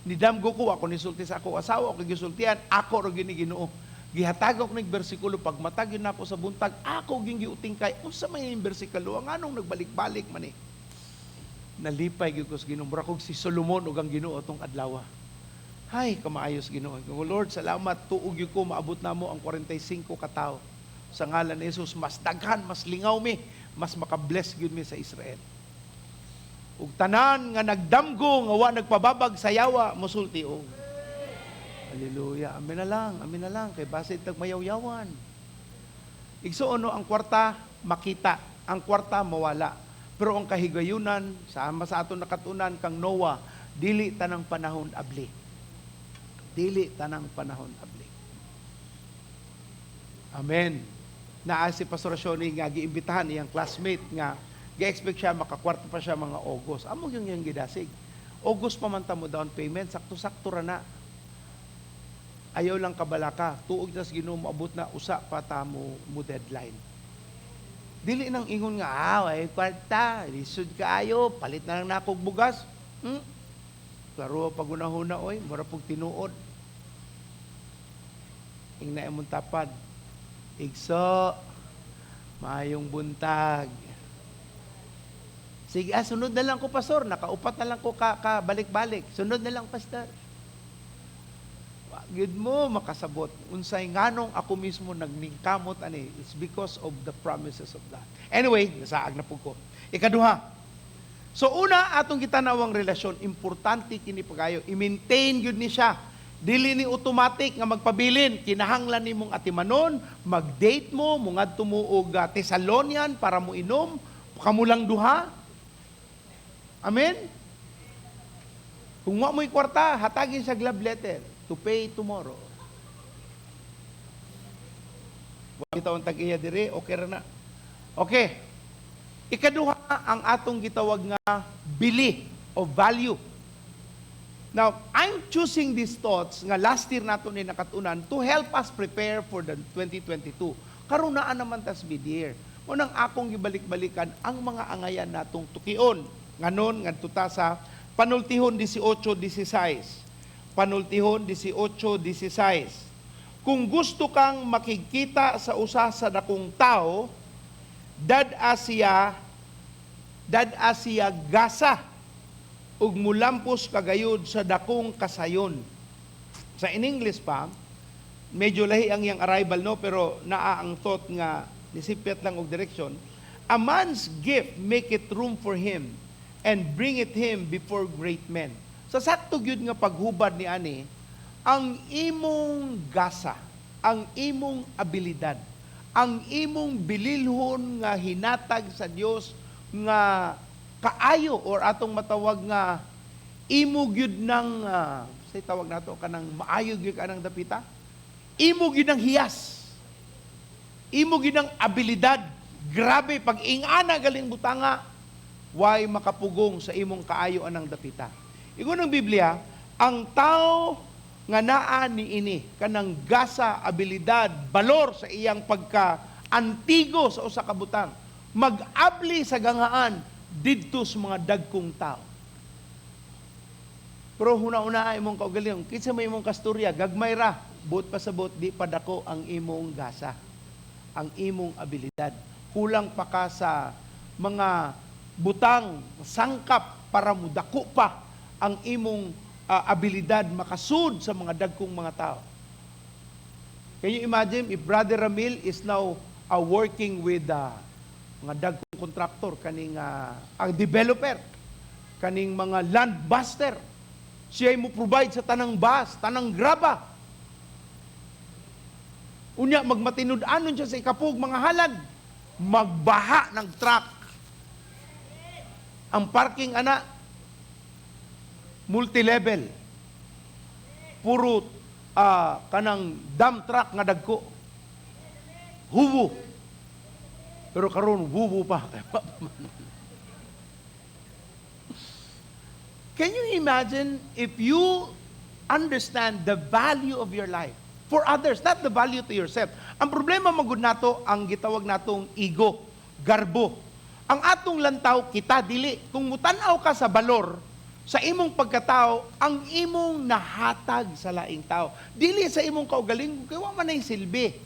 Nidamgo ko, ako nisulti sa ako asawa, ako gisultian, ako ro gini Ginoo. Gihatagan ko nig bersikulo pag matag yun ako sa buntag, ako ging giuting kay unsa may yung bersikulo, ang anong nagbalik-balik man eh. Nalipay gyud ko sa Ginoo, mura kog si Solomon ug ang Ginoo atong adlaw. Hay, kamaayos Ginoo. Ko, Lord, salamat, tuog gyud ko maabot namo ang 45 ka tawo. Sa ngalan ni Jesus, mas daghan, mas lingaw mi, mas makabless gyud mi sa Israel. Ug tanan nga nagdamgo nga wa nagpababag sa yawa musulti og Hallelujah. Amen na lang, amen na lang kay basin tag mayawyawan. Igsuon no, ang kwarta makita, ang kwarta mawala. Pero ang kahigayunan sama sa aton nakatunan kang Noah, dili tanang panahon abli. Dili tanang panahon abli. Amen. Naa si Pastor Shoni nga giimbitahan iyang classmate nga gi-expect siya makakwarta pa siya mga August. Amo yung iyang gidasig. August pa man ta mo down payment, sakto-sakto ra na. Ayaw lang kabalaka, tuog tas Ginoo moabot na usa pa ta mo deadline. Dili nang ingon nga, ah, ay kwarta, lisod kaayo, palit na lang nako og bugas. Klaro pagunahuna oy, mura pug tinuod. Ingna imong tapad. Igso, maayong buntag. Sige, ah, sunod na lang ko, pastor. Nakaupat na lang ko ka balik-balik. Sunod na lang, pastor. Wa gyud mo makasabot. Unsay nganong ako mismo nagningkamot ani, it's because of the promises of God. Anyway, nasaag na pud ko. Ikaduha. So una, atong gitanawang relasyon, importante kini pagayo, i-maintain gyud ni siya. Dili ni automatic nga magpabilin, kinahanglan nimong atimanon, mag-date mo, mungadto mo og Thessalonian para mo inom, kamulang duha. Amen? Kung wa mo'y kwarta, hatagin sa love letter to pay tomorrow. Wa bitaw ang tag-iya dire, okay ra na. Okay. Ikaduha ang atong gitawag nga bili o value. Now, I'm choosing these thoughts nga last year nato ni nakatunan to help us prepare for the 2022. Karon naa naman tas mid-year. Unang akong gibalik-balikan ang mga angayan natong tukion. Nganon ngadto ta sa Panultihon 18:16. Panultihon 18:16. Kung gusto kang makikita sa usa sa dakong tao, dad-a siya gasa ug mulampos kagayod sa dakong kasayon. Sa in English pa, medyo lahi ang iyang arrival no, pero naa ang thought nga nisipyat lang og direction. A man's gift make it room for him and bring it him before great men. Sa sakto gyud nga paghubad ni ani, ang imong gasa, ang imong abilidad, ang imong bililhon nga hinatag sa Dios nga kaayo or atong matawag nga imo gyud nang say tawag nato kanang maayo gyud kanang dapita, imo gyud nang hiyas, imo gyud nang abilidad. Grabe pag ingana galing butanga, way makapugong sa imong kaayo anang dapita. Ingon ng Biblia, ang tao Nga naa ni ini kanang gasa, abilidad, balor sa iyang pagka antigo sa usa ka butang. Mag-abli sa ganghaan didto sa mga dagkong tao. Pero huna-una imong kaugalingon, kinsa may imong kasturya, gagmay ra, buot pasabot di pa dako ang imong gasa, ang imong abilidad. Kulang pa ka sa mga butang, sangkap para mudako pa ang imong abilidad makasud sa mga dagkong mga tao. Can you imagine if Brother Ramil is now working with mga dagkong contractor, kaning ang developer, kaning mga land buster, siya mo provide sa tanang bus, tanang graba. Unya magmatinud-anon siya sa ikapug mga halad, magbaha ng truck. Ang parking ana multi-level. Puro kanang dump truck nga dagko. Hubo. Pero karon hubo pa. Can you imagine if you understand the value of your life for others, not the value to yourself? Ang problema magud nato ang gitawag natong ego, garbo. Ang atong lantaw kita dili. Kung mutan-aw ka sa balor sa imong pagkatao, ang imong nahatag sa laing tao. Dili sa imong kaugalingon kay wa man nay silbi.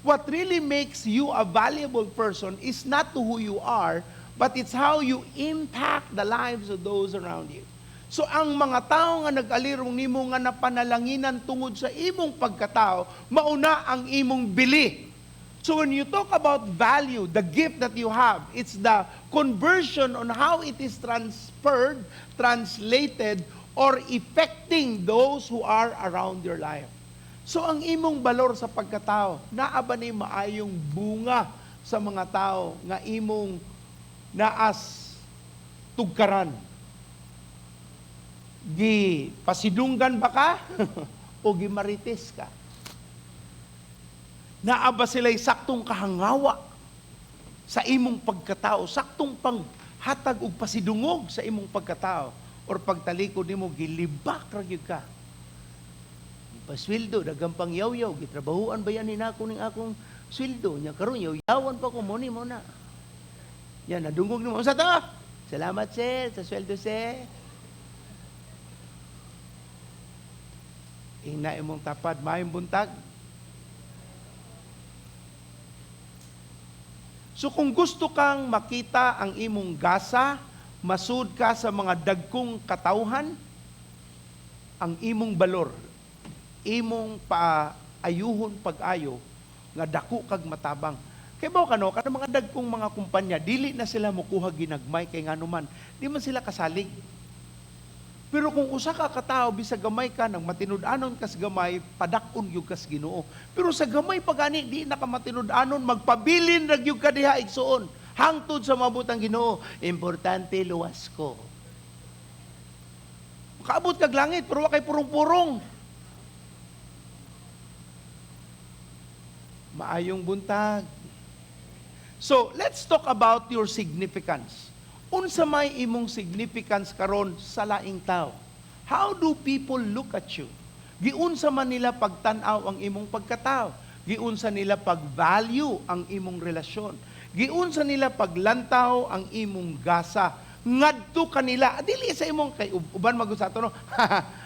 What really makes you a valuable person is not to who you are, but it's how you impact the lives of those around you. So ang mga tao nga nag-alirong nimo nga napanalanginan tungod sa imong pagkatao, mauna ang imong bili. So when you talk about value, the gift that you have, it's the conversion on how it is transferred, translated, or affecting those who are around your life. So ang imong balor sa pagkatao, naa ba ni maayong bunga sa mga tao nga imong naas tugkaran? Gi pasidunggan ba ka o gimarites ka? Naa ba sila'y saktong kahangawa sa imong pagkatao, saktong panghatag og pasidungog sa imong pagkatao, or pagtalikod nimo gilibak ra gyud ka? Pasweldo, daghang pang yaw-yaw, gitrabahuan ba yan ni nako ning akong sweldo? Nya karon yaw-yawan pa ko mo ni mo na. Yan nadungog nimo sa to. Salamat, sir, sa sweldo, sir. Ingna imong tapad, maayong buntag. So kung gusto kang makita ang imong gasa, masud ka sa mga dagkong katawhan, ang imong balor, imong paayuhon pag-ayo, nga dako kag matabang. Kay ba kano, kanang mga dagkong mga kumpanya, dili na sila mokuha ginagmay kay nganuman, di man sila kasalig. Pero kung usa ka katao bisag gamay ka nang matinud-anon kas gamay, padak-on gyud kas Ginoo. Pero sa gamay pa gani di na ka matinud-anon, magpabilin ra gyud ka diha igsuon hangtod sa maabot ang Ginoo. Importante luwas ko. Makaabot kag langit pero wa kay purong-purong. Maayong buntag. So, let's talk about your significance. Unsa may imong significance karon sa laing tao? How do people look at you? Giunsa man nila pagtan-aw ang imong pagkatao? Giunsa nila pag-value ang imong relasyon? Giunsa nila paglantaw ang imong gasa? Ngadto kanila, dili sa imong kay uban magud sa ato no.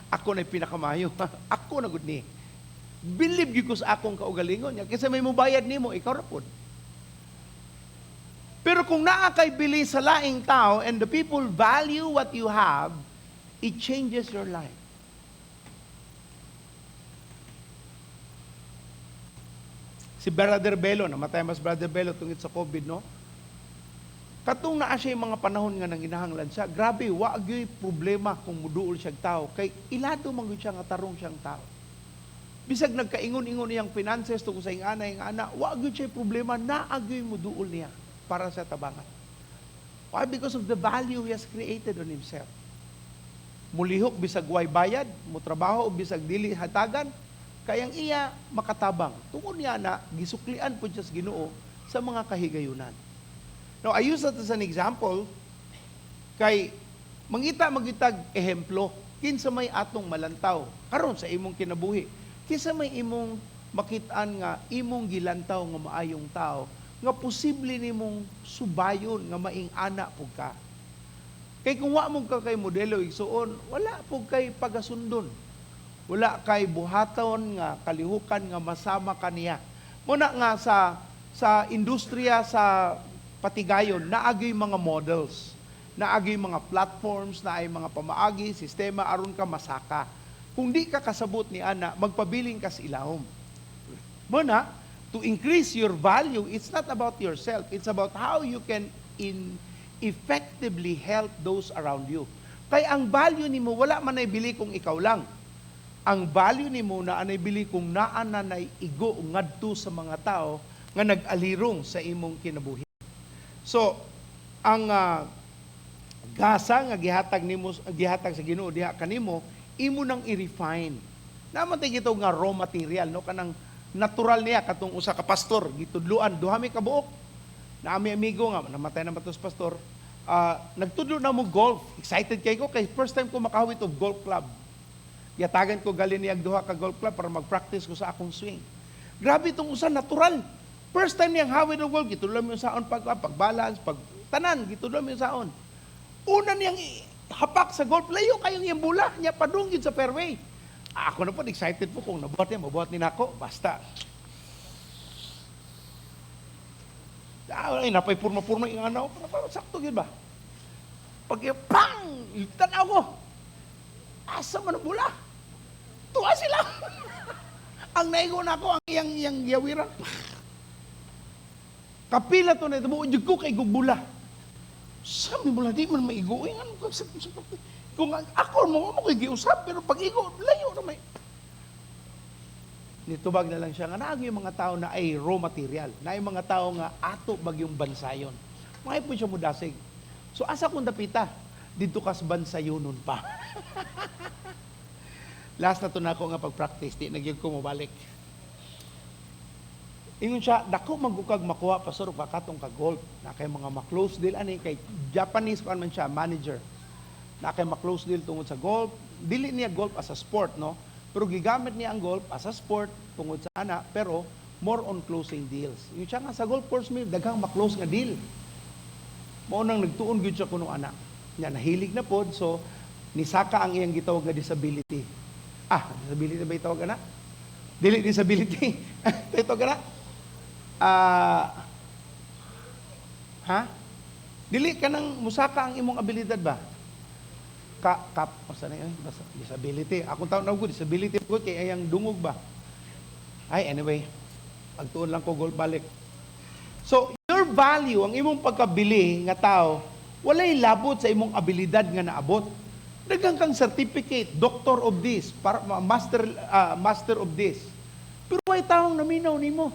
Ako na pinakamayo. Ako na gud ni. Believe gyud ko sa akong kaugalingon. Kaysa may mubayad nimo, ikaw ra pod. Pero kung naa kay bili sa laing tao and the people value what you have, it changes your life. Si Brother Belo, namatay mas Brother Belo tungod sa COVID, no? Katong naa siya yung mga panahon nga nanginahanglan siya, grabe, wa gyud problema kung muduol siyang tao. Kay ilado man gyud siya nga tarong siyang tao. Bisag nagkaingon-ingon iyang finances tungkol sa ing-ana, ing-ana, wa gyud siya problema, naa gyud muduol niya para sa tabangan. Why? Because of the value he has created on himself. Mulihok bisag way bayad, mutrabaho bisag dili hatagan, kayang iya makatabang. Tungod niya na gisuklian po siya sa Ginoo sa mga kahigayunan. Now, I use that as an example kay mangita magitag ehemplo. Kinsa may atong malantaw karon sa imong kinabuhi? Kinsa may imong makit-an nga imong gilantaw nga maayong tao nga posible nimong subayon nga maing-ana pug ka? Kay kung wa mo ka kay modelo, igsuon, wala pug kay pagasundon. Wala kay buhaton nga kalihukan nga masama kaniya. Muna nga sa industriya sa patigayon, naagay mga models, naagay mga platforms, naay mga pamaagi, sistema aron ka masaka. Kung di ka kasabot ni ana, magpabiling ka sa ilahom. Muna, to increase your value, it's not about yourself. It's about how you can effectively help those around you. Kay ang value nimo wala man ay bili kung ikaw lang. Ang value nimo na anay bili kung naa na nay igo ngadto sa mga tao nga nag-alirong sa imong kinabuhi. So, ang gasa nga gihatag nimo, gihatag sa Ginoo diha kanimo, imo nang i-refine. Naman tay gito nga raw material, no, kanang natural niya. Katong usa ka pastor gitudloan duha mi ka buok na ami amigo nga namatay na matos pastor, nagtudlo na mo golf. Excited kay ko kay first time ko makahawit og golf club. Yatagan ko gali niyag duha ka golf club para mag-practice ko sa akong swing. Grabe itong usa, natural. First time niyang hawit og golf, gitudlo mi saon pag balance, pag tanan, gitudlo mi saon. Una niyang hapak sa golf, layo kayong iyang bula niya, padung gyud sa fairway. Ako na po, excited po kung nabuhat niya, mabuhat ni nako. Basta. Ah, ay, napay purma-purma yung ano. Parang sakto yun ba? Pag pang! Tanaw ko. Asa man ang bula? Tuwa sila. Ang naigo na ako, ang iyang yawiran. Kapila to na ito, buo ko kay bula. Sabi mo di man maigo. Ay, ano, kung ako mo ko'y giusap, pero pag igo, layo na may. Nitubag na lang siya nga naagi yung mga tao na ay raw material, na ay mga tao nga ato bagyong bansayon. Mga po siya mudasig. So asa kung dapita? Dito kas bansayonon pa. Last na to na ako nga pag-practice, di nagyug ko mobalik. Ingon siya, dako magukag makuha, pastor, ka katong ka golf. Na kay mga ma-close deal ani kay Japanese kuan man siya, manager. Na kay ma-close deal tungod sa golf. Dili niya golf as a sport, no? Pero gigamit niya ang golf as a sport tungod sa ana, pero more on closing deals. Yung siya nga sa golf course may daghang ma-close nga deal. Mao nang nagtuon gyud siya kuno ana. Nya nahilig na pod, so nisaka ang iyang gitawag nga disability. Ah, disability ba itawag ana? Dili disability. Tawag ana? Ah, ha? Dili ka nang musaka ang imong abilidad ba? Ka kap asa na yun? Basta disability. Akong taon na ko disability ko kay ayang dungog ba. Ay, anyway, pagtuon lang ko golf balik. So, your value, ang imong pagkabili nga tao, walay labot sa imong abilidad nga naabot. Daghan kang certificate, doctor of this, para, master master of this. Pero way taong naminaw nimo.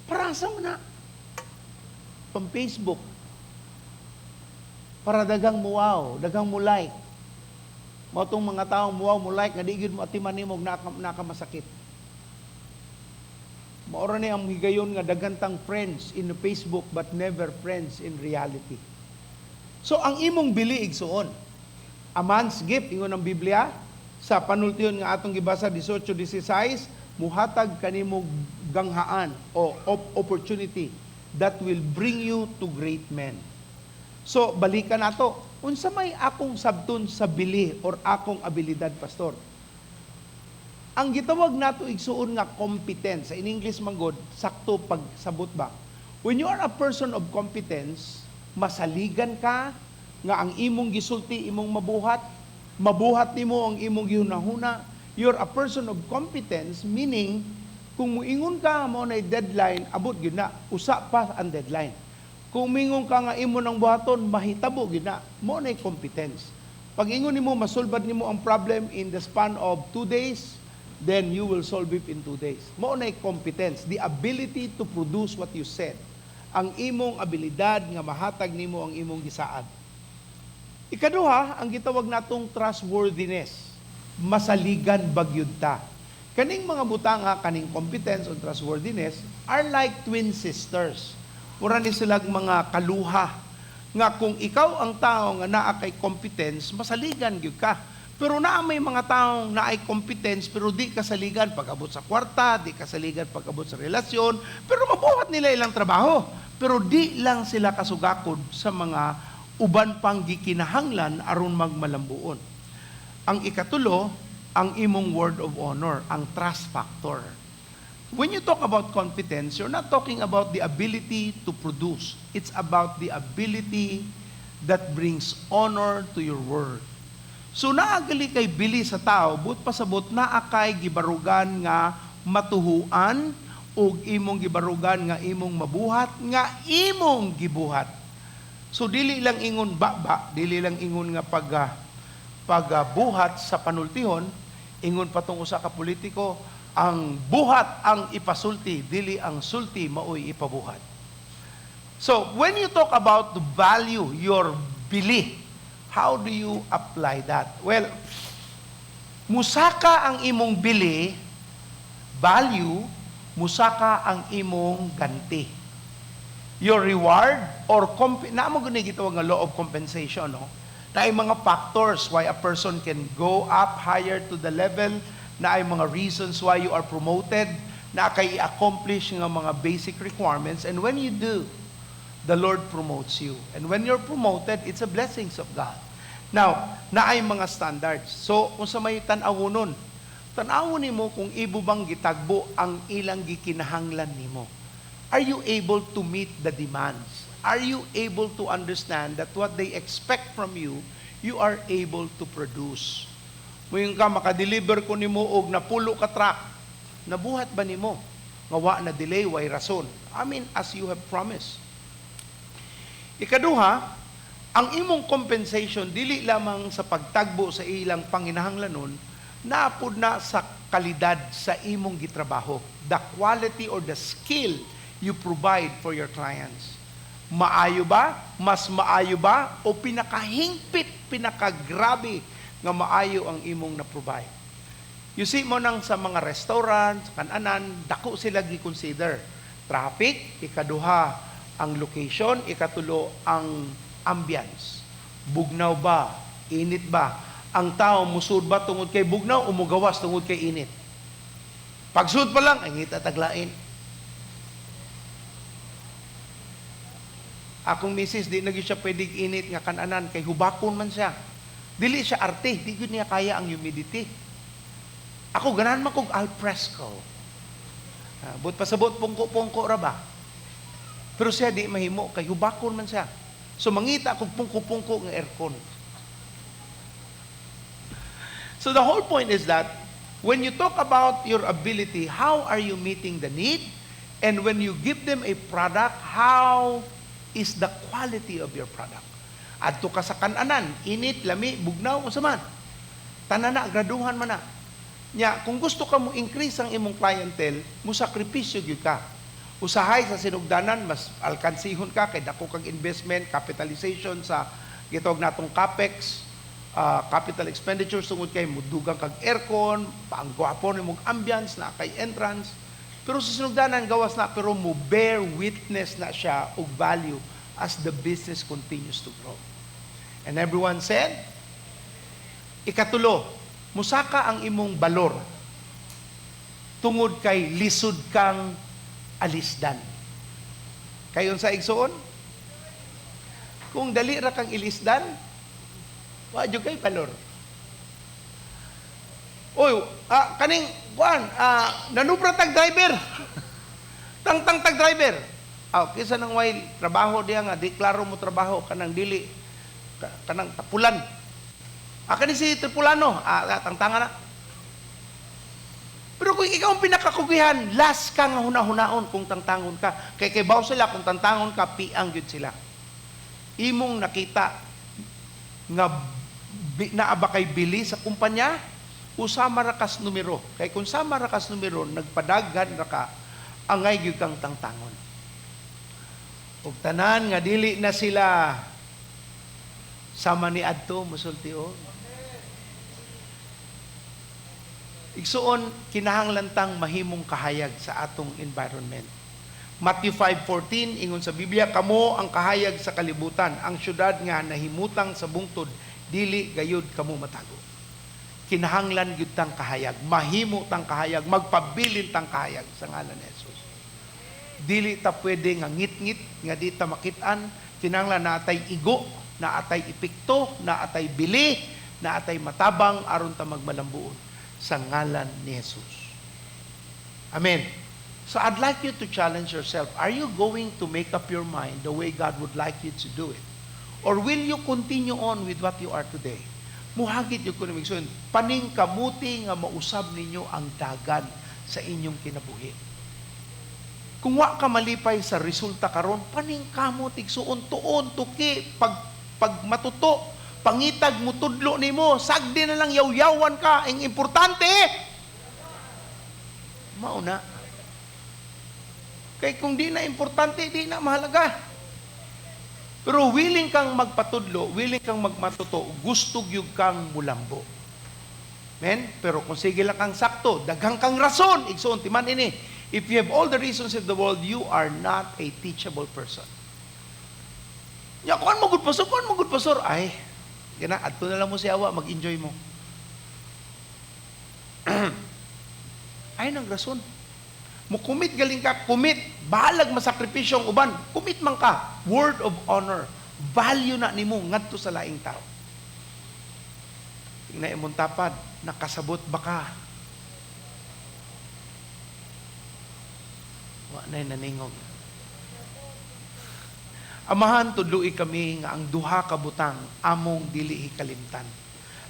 Para sa mo na? Pang Facebook. Para dagang mo wow, dagang mo like. Mao tong mga taong mo wow, mo like nga di gyud mo atiman nimo og naka masakit. Maura ni ang higayon nga daghan tang friends in Facebook but never friends in reality. So ang imong bili, igsuon, a man's gift, ingon ang Biblia sa panultihon nga atong gibasa 18:16, muhatag kanimo ganghaan o opportunity that will bring you to great men. So balikan nato, unsa may akong sabton sa bili or akong abilidad, pastor? Ang gitawag nato, igsuon, nga competence, in English man god, sakto pagsabot ba? When you are a person of competence, masaligan ka nga ang imong gisulti imong mabuhat, mabuhat nimo ang imong gihunahuna. You're a person of competence, meaning kung muingon ka mo na deadline, abot gyud na, usa pa ang deadline. Kung mingon ka nga imo nang buhaton, mahitabo gyud na. Mo na competence. Pag ingon nimo masulbad nimo ang problem in the span of 2 days, then you will solve it in 2 days. Mo na competence, the ability to produce what you said. Ang imong abilidad nga mahatag nimo ang imong gisaad. Ikaduha, ang gitawag natong trustworthiness. Masaligan bagyud ta. Kaning mga butanga, kaning competence o trustworthiness, are like twin sisters. Mura ni silang mga kaluha nga kung ikaw ang tao nga naa kay competence, masaligan gyud ka. Pero naa may mga taong naay competence pero di kasaligan pag-abot sa kwarta, di kasaligan pag-abot sa relasyon, pero mabuhat nila ilang trabaho. Pero di lang sila kasugakod sa mga uban pang gikinahanglan aron magmalambuon. Ang ikatulo, ang imong word of honor, ang trust factor. When you talk about competence, you're not talking about the ability to produce. It's about the ability that brings honor to your word. So naa gali kay bili sa tao, buot pasabot naa kay gibarugan nga matuhuan ug imong gibarugan nga imong mabuhat nga imong gibuhat. So dili lang ingon ba, dili lang ingon nga pagbuhat sa panultihon, ingon patong usa ka politiko, ang buhat ang ipasulti, dili ang sulti maoy ipabuhat. So, when you talk about the value, your belief, how do you apply that? Well, musaka ang imong bili, value, musaka ang imong ganti. Your reward or naa mo gani gitawag nga law of compensation, no? Naay mga factors why a person can go up higher to the level, naay mga reasons why you are promoted, na kay i-accomplish nga mga basic requirements, and when you do, the Lord promotes you. And when you're promoted, it's a blessings of God. Now, naay mga standards. So, kung unsa may tan-awonon, tan-awon nimo kung imo bang gitagbo ang ilang gikinahanglan nimo. Are you able to meet the demands? Are you able to understand that what they expect from you, you are able to produce? Muingon ka, makadeliver ko nimo og napulo ka truck. Nabuhat ba nimo? Nga wa na delay, way rason. I mean, as you have promised. Ikaduha, ang imong compensation dili lamang sa pagtagbo sa ilang panginahanglanon, naapod na sa kalidad sa imong gitrabaho. The quality or the skill you provide for your clients. Maayo ba? Mas maayo ba? O pinakahingpit, pinakagrabe nga maayo ang imong na-provide? You see mo nang sa mga restaurant, sa kananan, dako sila gi-consider. Traffic, ikaduha ang location, ikatulo ang ambience. Bugnaw ba? Init ba? Ang tao musud ba tungod kay bugnaw o mugawas tungod kay init? Pagsud pa lang, ay ngita taglain. Akong misis, di na gyud siya pwedeng init nga kananan kay hubakon man siya. Dili siya arte, di gyud niya kaya ang humidity. Ako ganahan man kog al fresco. But pasabot pungko-pungko ra ba? Pero siya di mahimo kay hubakon man siya. So mangita kog pungko-pungko nga aircon. So the whole point is that when you talk about your ability, how are you meeting the need? And when you give them a product, how is the quality of your product? Adto ka sa kananan, init, lami, bugnaw, unsa man. Tanan na, graduhan man na. Nya, kung gusto ka mo increase ang imong clientele, mo sakripisyo gyud ka. Usahay sa sinugdanan, mas alkansihon ka kay dako kag investment, capitalization sa gitawag natong capex, capital expenditures tungod kay mudugang kag aircon, paanggwapo nimong ambience na kay entrance. Pero sa sinugdanan gawas na, pero mo bear witness na siya og value as the business continues to grow. And everyone said, ikatulo, musaka ang imong balor tungod kay lisod kang alisdan. Kayon sa igsuon? Kung dali ra kang ilisdan, wa jud kay balor. Oy, kaning kuan, nanubra tag driver. Tangtang tag driver. Kisa nang way trabaho diya nga di klaro mo trabaho kanang dili kanang tapulan. Kani si Tripulano, tangtanga na. Pero kung ikaw ang pinakakugihan, last ka nga hunahunaon kung tangtangon ka. Kay kay baw sila kung tangtangon ka, piang gyud sila. Imong nakita nga naa ba kay bili sa kumpanya, usama ra kas numero. Kay kung sama ra kas numero, nagpadaghan ra ka, angay gyud kang tangtangon. Ug tanan nga dili na sila sama ni adto musulti og. Igsuon, kinahanglan tang mahimong kahayag sa atong environment. Matthew 5:14 ingon sa Biblia, kamo ang kahayag sa kalibutan, ang syudad nga nahimutang sa bungtod, dili gayud kamo matago. Kinahanglan gyud tang kahayag, mahimo tang kahayag, magpabilin tang kahayag sa ngalan ni Jesus. Dili ta pwede nga ngit-ngit, nga di ta makit-an, kinahanglan naatay igo, naatay epekto, naatay bili, naatay matabang aron ta magmalambuon sa ngalan ni Jesus. Amen. So I'd like you to challenge yourself. Are you going to make up your mind the way God would like you to do it? Or will you continue on with what you are today? Muhagit gyud ko igsoon, paning kamuti nga mausab ninyo ang dagan sa inyong kinabuhi. Kung wa ka malipay sa resulta karon, paning kamot, igsuon, tuon, tuki, pag matuto, pangitag mo tudlo nimo, sagdi na lang yaw-yawan ka, ang importante mao na. Kay kung di na importante, di na mahalaga. Pero willing kang magpatudlo, willing kang magmatuto, gusto gyud kang mulambo. Men, pero kung sige lang kang sakto, daghang kang rason, igsoon, timan ini. If you have all the reasons in the world, you are not a teachable person. Ya, kuan mo good pastor, kuan mo good pastor. Ay, gana, adto na lang mo si awa, mag-enjoy mo. Ay, nang rason. Mo commit galing ka, commit. Bahalag masakripisyo ang uban. Commit man ka. Word of honor. Value na nimo ngadto sa laing tao. Tingnan imong tapad, nakasabot ba ka? Wa na'y naningog. Amahan, tudloi kami nga ang duha ka butang among dili hikalimtan.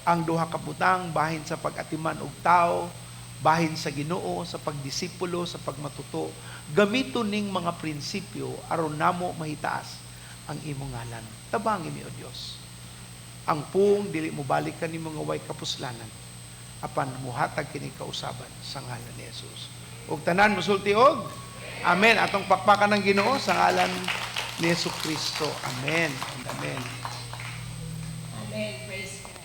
Ang duha ka butang bahin sa pag-atiman og tao, bahin sa Ginoo, sa pagdisipulo, sa pagmatuto. Gamiton ning mga prinsipyo aron namo mahitaas ang imong ngalan. Tabangi mi o Dios. Ang pung dili mo balik kanimo nga way kapuslanan apan muhatag kini kausaban sa ngalan ni Jesus. Ug tanan mosulti og amen. Atong pakpakan ng Ginoo sa ngalan ni Hesus Kristo. Amen. And amen. Amen. Praise God.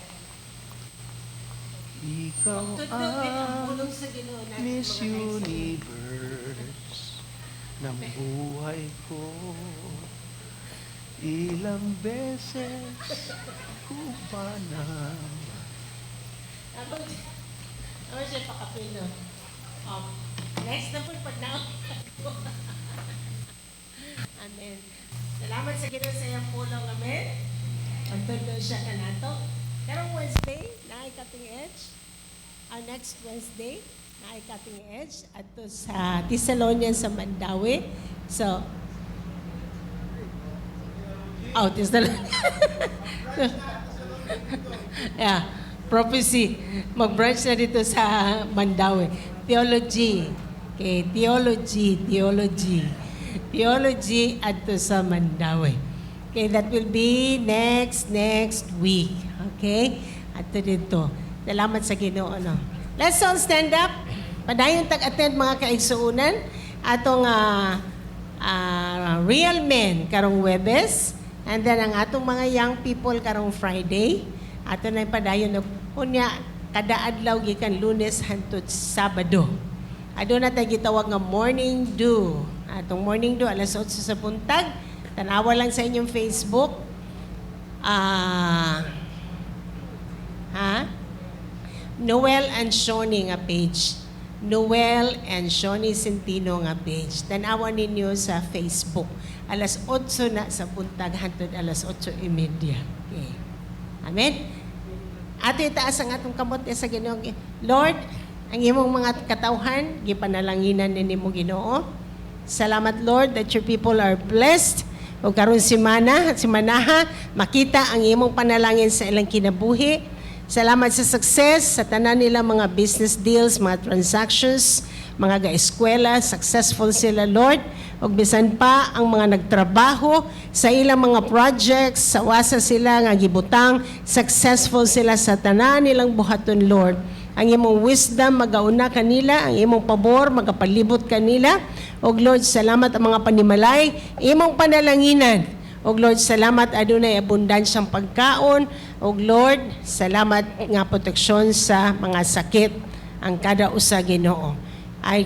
Ikaw Tudlo ang ang pulong sa Ginoo natin, Miss mga kaigsuonan. Universe ng buhay ko. Ilang beses ko ba na Ako siya pakapil, no? Next na po, pag na. Amen. Salamat sa Ginoo sa iyang pulong. Amen. Pagtudlo siya kanato. Karong Wednesday, naay Cutting Edge. Our next Wednesday, naay Cutting Edge adto sa Thessalonians sa Mandaue. So, oh, Thessalonians. Yeah, prophecy. Mag-branch na dito sa Mandaue. Theology. Okay, theology, theology. Theology adto sa Mandaue. Okay, that will be next, next week. Okay? Adto dito. Salamat sa Ginoo, no? Let's all stand up. Padayon tag-attend, mga kaigsuunan. Atong real men karong Webes. And then ang atong mga young people karong Friday. Ato na padayon og unya kada adlaw gikan Lunes hangtod Sabado. Aduna tay gitawag nga morning dew. Atong morning dew alas 8 sa buntag. Tanawa lang sa inyong Facebook. Ah, ha? Noel and Shoni nga page. Noel and Shoni Centino nga page. Tanawa ninyo sa Facebook. Alas 8 na sa buntag hantod alas 8:30. Okay. Amen? Ato itaas ang atong kamot sa Ginoo. Lord, ang imong mga katawhan, gipanalanginan ni nimo, Ginoo. Salamat, Lord, that your people are blessed. O karon simana, simanaha, makita ang imong panalangin sa ilang kinabuhi. Salamat sa success sa tanan nila mga business deals, mga transactions, mga ga-eskwela, successful sila, Lord. Ug bisan pa ang mga nagtrabaho sa ilang mga projects, sa wasa sila nga gibutang, successful sila sa tanan nilang buhaton, Lord. Ang imong wisdom magauna kanila, ang imong pabor magapalibot kanila. Og Lord, salamat ang mga panimalay, imong panalanginan. Og Lord, salamat adunay abundansyang pagkaon. Og Lord, salamat nga proteksyon sa mga sakit ang kada usa, Ginoo. I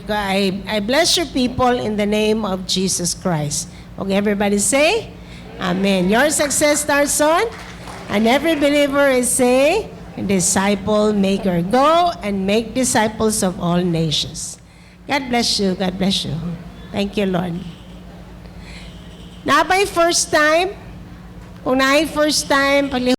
bless your people in the name of Jesus Christ. Okay, everybody say, Amen. Your success starts on, and every believer is say, Disciple maker. Go and make disciples of all nations. God bless you. God bless you. Thank you, Lord. Naa bay first time? Kung naay first time, pagli